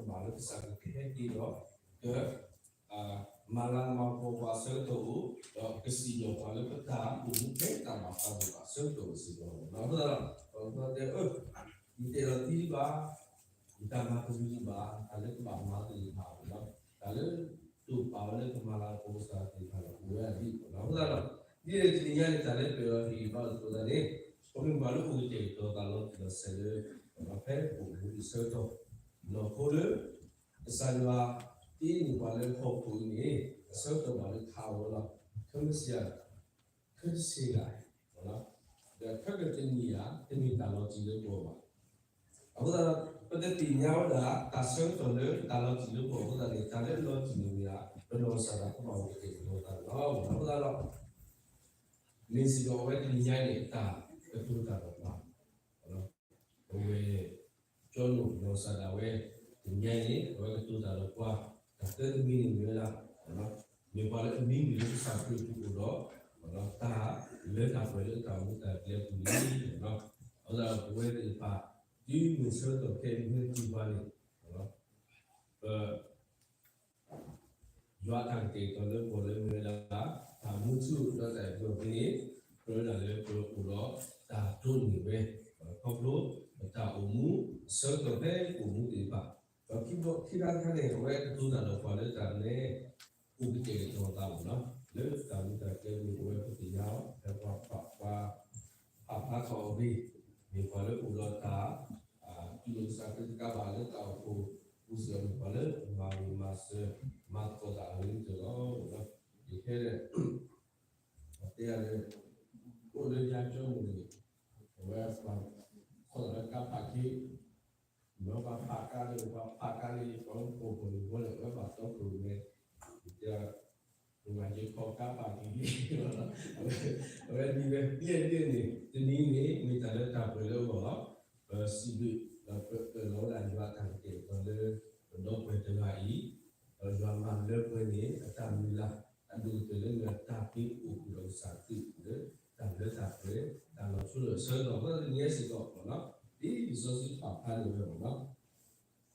မၣ်လၢကစၢ်ခရံာ်ကဟဲက့ၤဒီး က မၤလၤမၤကပီၤပှၤအဆၢကတီၢ်အိၣ်, ဒီးကစံၣ်ညီၣ်ပှၤလၢပတၢ်အိၣ်မူဖဲတၢ်ဘၣ်သးန့ၣ်ဘၣ်အဆၢကတီၢ်အိၣ်စ့ၢ်ကီးလီၤ. အဃိသတးဒီး ပှၤတဲအၢ, ယတအဲၣ်ဒိးသံဘၣ်, တၢ်မၤတမံၤဘၣ်, တၢ်လၢကဘၣ်မၤသ့ၣ်တဖၣ်လီၤ, တၢ်လၢတိာ်ပာ်ဝဲလၢကမၤလၤကပီၤကစၢ်သ့ၣ်တဖၣ်န့ၣ် အိၣ်ဝဲဒၣ်ဒ်အံၤလီၤ. အဃိသတးဒီး ဒ်န့ၣ်တနံၤညါန့ၣ် တၢ်လၢပျၢၤဒီးဟ့ၣ်ဂံၢ်ဘါလိာ်သကိးသးန့ၣ် ပမ့ၢ်ပှၤလၢအိၣ်ကတဲာ်ကတီၤသးလီၤတံၢ်လီၤဆဲးလၢ ဖဲပအိၣ်မူအဆၢကတီၢ် နီၢ်ခိလၢ ကစၢ်ယွၤတ့န့ၢ်ပှၤလၢဟီၣ်ခိၣ်အံၤန့ၣ် အဆၢကတီၢ်ဘၣ်လၢထးအီၤလီၤ. ခဲမုၢ်ဆ့ၣ် ခဲတဆ့ဂၤ ဒီးခဲကတနံၣ်ဧါ တမ့ၢ်တၢ်လီၤတံၢ်လၢပဂီၢ်ဘၣ်. အဃိသတးဒီး ပတသ့ၣ်ညါဝဲဒၣ် တၢ်ဆၢကတီၢ်လၢတၢ်လီၤတံၢ်လၢပဂီၢ်အဃိသတးန့ၣ် တၢ်လၢအလီၤတံၢ်န့ၣ်မ့ၢ်ဒၣ် ပနီၢ်ကစၢ်ဒၣ်ကဘၣ်အိၣ်ကတဲာ်ကတီၤသးန့ၣ်လီၤ. အဃိသတးဒီး မ့ၢ်စ့ၢ်ကီးအဝဲတနံၤညါအံၤန့ၣ် အတၢ်ကတိၤတၢ်ဒီးပှၤ အဝဲ ကၠီနိၣ်နီၢ်ကစၢ်ဒၣ်ဝဲ တနံၤညါအံၤန့ၣ် အဝဲကတိၤတၢ်ဒီးပှၤ တၢ်သၢသမံၤန့ၣ်မ့ၢ်ဝဲဒၣ် မ့ၢ်ပှၤလၢအမံမုာ်လၢကစၢ်ခရံာ်အပူၤအိၣ်ဒီး တၢ်လၢတၢ်ပှဲၤလၢတၢ်မူတၢ်ကျဲအပူၤန့ၣ်လီၤ. အဃိသတးဒီးပဝဲသ့ၣ်တဖၣ် တုၤမုၢ်ဆၢကတီၢ်ခဲအံၤမ့ၢ်တုၤပှၤန့ၣ် ပ ယွၤအတၢ်ကတဲာ်ကတီၤလၢပဂီၢ်လၢမ့ၢ်ဝဲဒၣ် တၢ်မူထူဒီးတၢ်အဲၣ်ပှၤဖဲန့ၣ် ကြၢးဝဲဒၣ်လၢပအိၣ်ဒီးတၢ်ဒိးန့ၢ်ဝဲ ခီဖျိပတၢ်အိၣ်မူ အဆၢကတီၢ်ဖဲပအိၣ်မူသ့ၣ်တဖၣ် ဒီးခံဘီခံခါတခါန့ၣ် အဝဲကတိၤတၢ်ဒီးပှၤလၢတၢ်လၢ အိၣ်ကတဲာ်ကတီၤသးလီၤ. လၢတၢ်မူတၢ်ကျဲပူၤ အဝဲပသ့ၣ်ညါအီၤ ဖဲပှၤ ပှၤ ဖးဖျါထီၣ်အဂ့ၢ် မ့ၢ်ပှၤလၢအိၣ်ဒီးတၢ် တူၢ်လိာ်ကစၢ်ခရံာ်တကးဘၣ်လၢတၢ်အိၣ်ဖှိၣ်ပူၤစ့ၢ်ကီး မ့ၢ်ပှၤလၢမၤဂ့ၤမၤစၢၤ မၤသကိးတၢ်အဂ့ၤကတၢၢ်လီၤ. ယခဲလၢာ် ပတဲယၤလၢ အိၣ်လၢယၤကၠီမုၢ်န့ၣ် အဝဲပှၤ ခီၣ်လီၤလၢကါဖးခ့ ဒီးပှၤဖးကါန့ၣ် ပှၤဖးကါန့ၣ် ပှၤအိၣ်ဖှိၣ်န့ၣ် ဘီန့ၣ် အဝဲဘၣ်တီခိၣ်ရိၣ်မဲ တဲ ပှၤယခီၣ်ကါဖးက့ၤ အဝဲဒ်ဝဲ ပျဲၢ်ဒ်န့ၣ် တနံၤန့ၣ် မ့ၢ်တၢ်လၢတၢ်ပှဲၤလၢအဂီၢ်လီၤ. ပစံးဘျုး ဒီးပအၢၣ်လီၤဝဲဒၣ်ယွၤအတၢ်ကတဲာ်ကတီၤလၢ ပဒီပုၢ်ဝဲၢ်တဂၤအံၤ ဒီးယွၤမၤလၢပှဲၤန့ၣ် အတၢ်မုၢ်လၢ် အဒိၣ်ကတၢၢ်လၢမ့ၢ်အတၢ်သ့အိၣ်ဃုာ်ဒီးကစၢ်ခရံာ်လၢ တၢ်လၢတၢ်ပှဲၤ တၢ်လီၤဆိလၢအဆၢကတီၢ် အဃိသတးန့ၣ်စ့ၢ်ကီး ဒ်လံာ်စီဆှံပာ်ဖျါန့ၣ်ဝဲမ့ၢ်နီၤ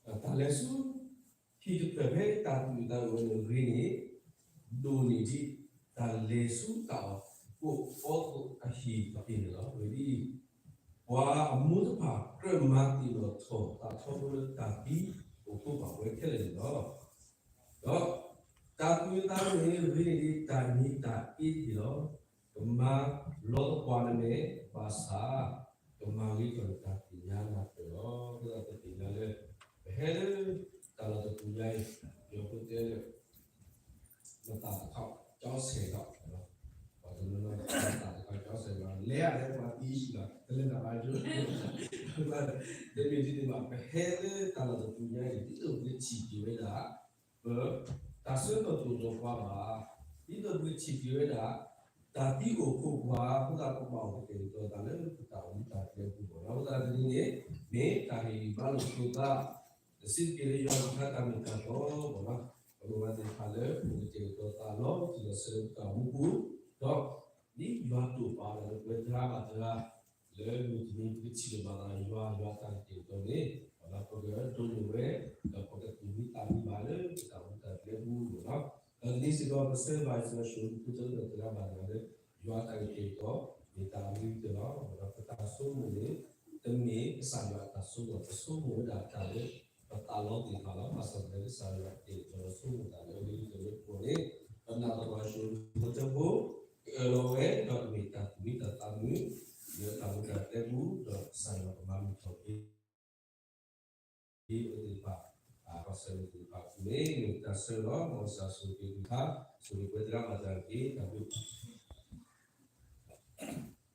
တၢ်လဲၤဆူ ဟံၣ်တဖျၢၣ်ဖဲတၢ်သူၣ်အုးသးအုးဝဲန့ၣ်အဂ့ၢ်န့ၣ် ဒိၣ်န့ၢ်ဒံး တၢ်လဲၤဆူတၢ်အီၣ်ကိၣ်အီသိးအဟံၣ်တက့ၢ်န့ၣ်လီၤ. အဂ့ၢ်ဒ်အံၤ, ပှၤအမိၢ်တဖၣ် ကြၢးမၤသ့ၣ်နီၣ်ထီၣ်သးထီဘိလၢတၢ်သံအိၣ်ဖှိၣ်ပာ်ဝဲခဲလၢာ်န့ၣ်လီၤ. ဒီးတၢ်သူၣ်အုးသးအုးန့ၣ် အဂ့ၢ်န့ၣ်ဒ်တၢ်နံၤတၢ်အ့တက့ၢ်လီၤ. ကမၤလီၤသပှၢ်နမဲာ် ဘၣ်ဆၣ် ကမၤဂ့ၤထီၣ်နတၢ်သ့ၣ်ညါနၢ်ပၢၢ်လီၤ. အဃိသတးပသ့ၣ်ညါလၢ ပဟဲလၢ တၢ်လီၢ်တပူၤညါအံၤ ယွၤဖိတဲလၢ နသးတခီ ကၠီဆဲးဒီး ပှၤတနီၤနီၤ နသးတခီ ကၠီဆဲးဒီး လဲၤယၤလၢပှၤသံဆံးလီၤ တလဲၤတၢ်ဘၣ်ယိၣ် တမ့ၢ်ဒ်န့ၣ်ဘၣ် ပဟဲလၢတၢ်လီၢ်တပူၤညါအံၤ ဒ်သိးပကထံၣ်က့ၤဝဲဒၣ် ပ တၢ်ဆၢကတီၢ်တအိၣ်ဒီးပှၤဘၣ်, ဒ်သိးပကထံၣ်က့ၤဝဲဒၣ် တၢ်သံအိၣ်ခိးပှၤ အဃိသတးပဘၣ်အိၣ်ကတဲာ်ကတီၤသးလၢပတၢ်အိၣ်မူတၢ်ကျဲအပူၤလီၤ. အဃိသတးတနံၤန့ၣ် မ့ၢ်တၢ်ဟ့ၣ်ဂံၢ်ဘါလိာ်သကိးသး တဆံးတက့ၢ်လၢယွၤတခါတၢ်မ့ၢ်တၢ်တီလီၤ. ပကဘၣ်သ့ၣ်တဖၣ်လၢပကတဲာ်ကတီၤသးလီၤတံၢ်လီၤဆဲးလၢပတၢ်အိၣ်မူပူၤ, ဒီးဒ်ယွၤတိာ်ပာ်အီၤလၢပဝဲတဂၤဘၣ်တဂၤ လၢမုၢ်တနံၤပကထံၣ်လိာ်ဘၣ်သးယွၤ ယွၤတၢ်ကတဲာ်ကတီၤန့ၣ် ပကဒိးန့ၢ်ဝဲ ဒီးပကသူၣ်မံသးမံဘၣ်လၢပတၢ်အိၣ်မူတၢ်ကျဲအပူၤလီၤ. ဒီးတနံၤစ့ၢ်ကီး ပဆၢဘၣ်ယွၤဆိၣ်ဂ့ၤဖိတဖၣ်တဂၤဘၣ်တဂၤလၢ ယွၤတၢ်ကတဲာ်ကတီၤ မ့ၢ်တၢ်အဂ့ၤကတၢၢ်လီၤ. ဒီးပတၢ်ဆိကမိၣ်န့ၣ် တမ့ၢ်ကစၢ်ယွၤအတၢ်ဆိကမိၣ် ပဆိကမိၣ်ဝဲဒၣ်တၢ်လၢ ပသးလီသ့ၣ်တဖၣ်လီၤ. ဘၣ်ဆၣ်သနာ်က့ကစၢ်ယွၤကတဲာ်ကတီၤလၢဆိကမိၣ်တၢ်လၢအဂ့ၤကတၢၢ်လၢပဂီၢ်န့ၣ် ပနာ်သပှၢ်ယွၤဆိၣ်ဂ့ၤဖိတဖၣ် ကအၢၣ်လီၤဝဲ ဒီးကမ့ၢ်တၢ်သူၣ်မံသးမံ လၢတၢ်အိၣ်မူတၢ်ကျဲအပူၤ ဒီးကစၢ်ယွၤကမၤမုာ်ထီၣ်က့ၤ အဝဲသ့ၣ်တဖၣ် ပှၤဆၢမုၢ်သ့ၣ်တဖၣ်အပူၤန့ၣ် မ့ၢ်တၢ်ဆၢလီၤ. မ်ကစၢ်ဆိၣ်ဂ့ၤက့ၤတဖၣ် ဆိၣ်ဂ့ၤပဝဲသရၣ်မၤတၢ်က့ၤ တၢ်ဘျုး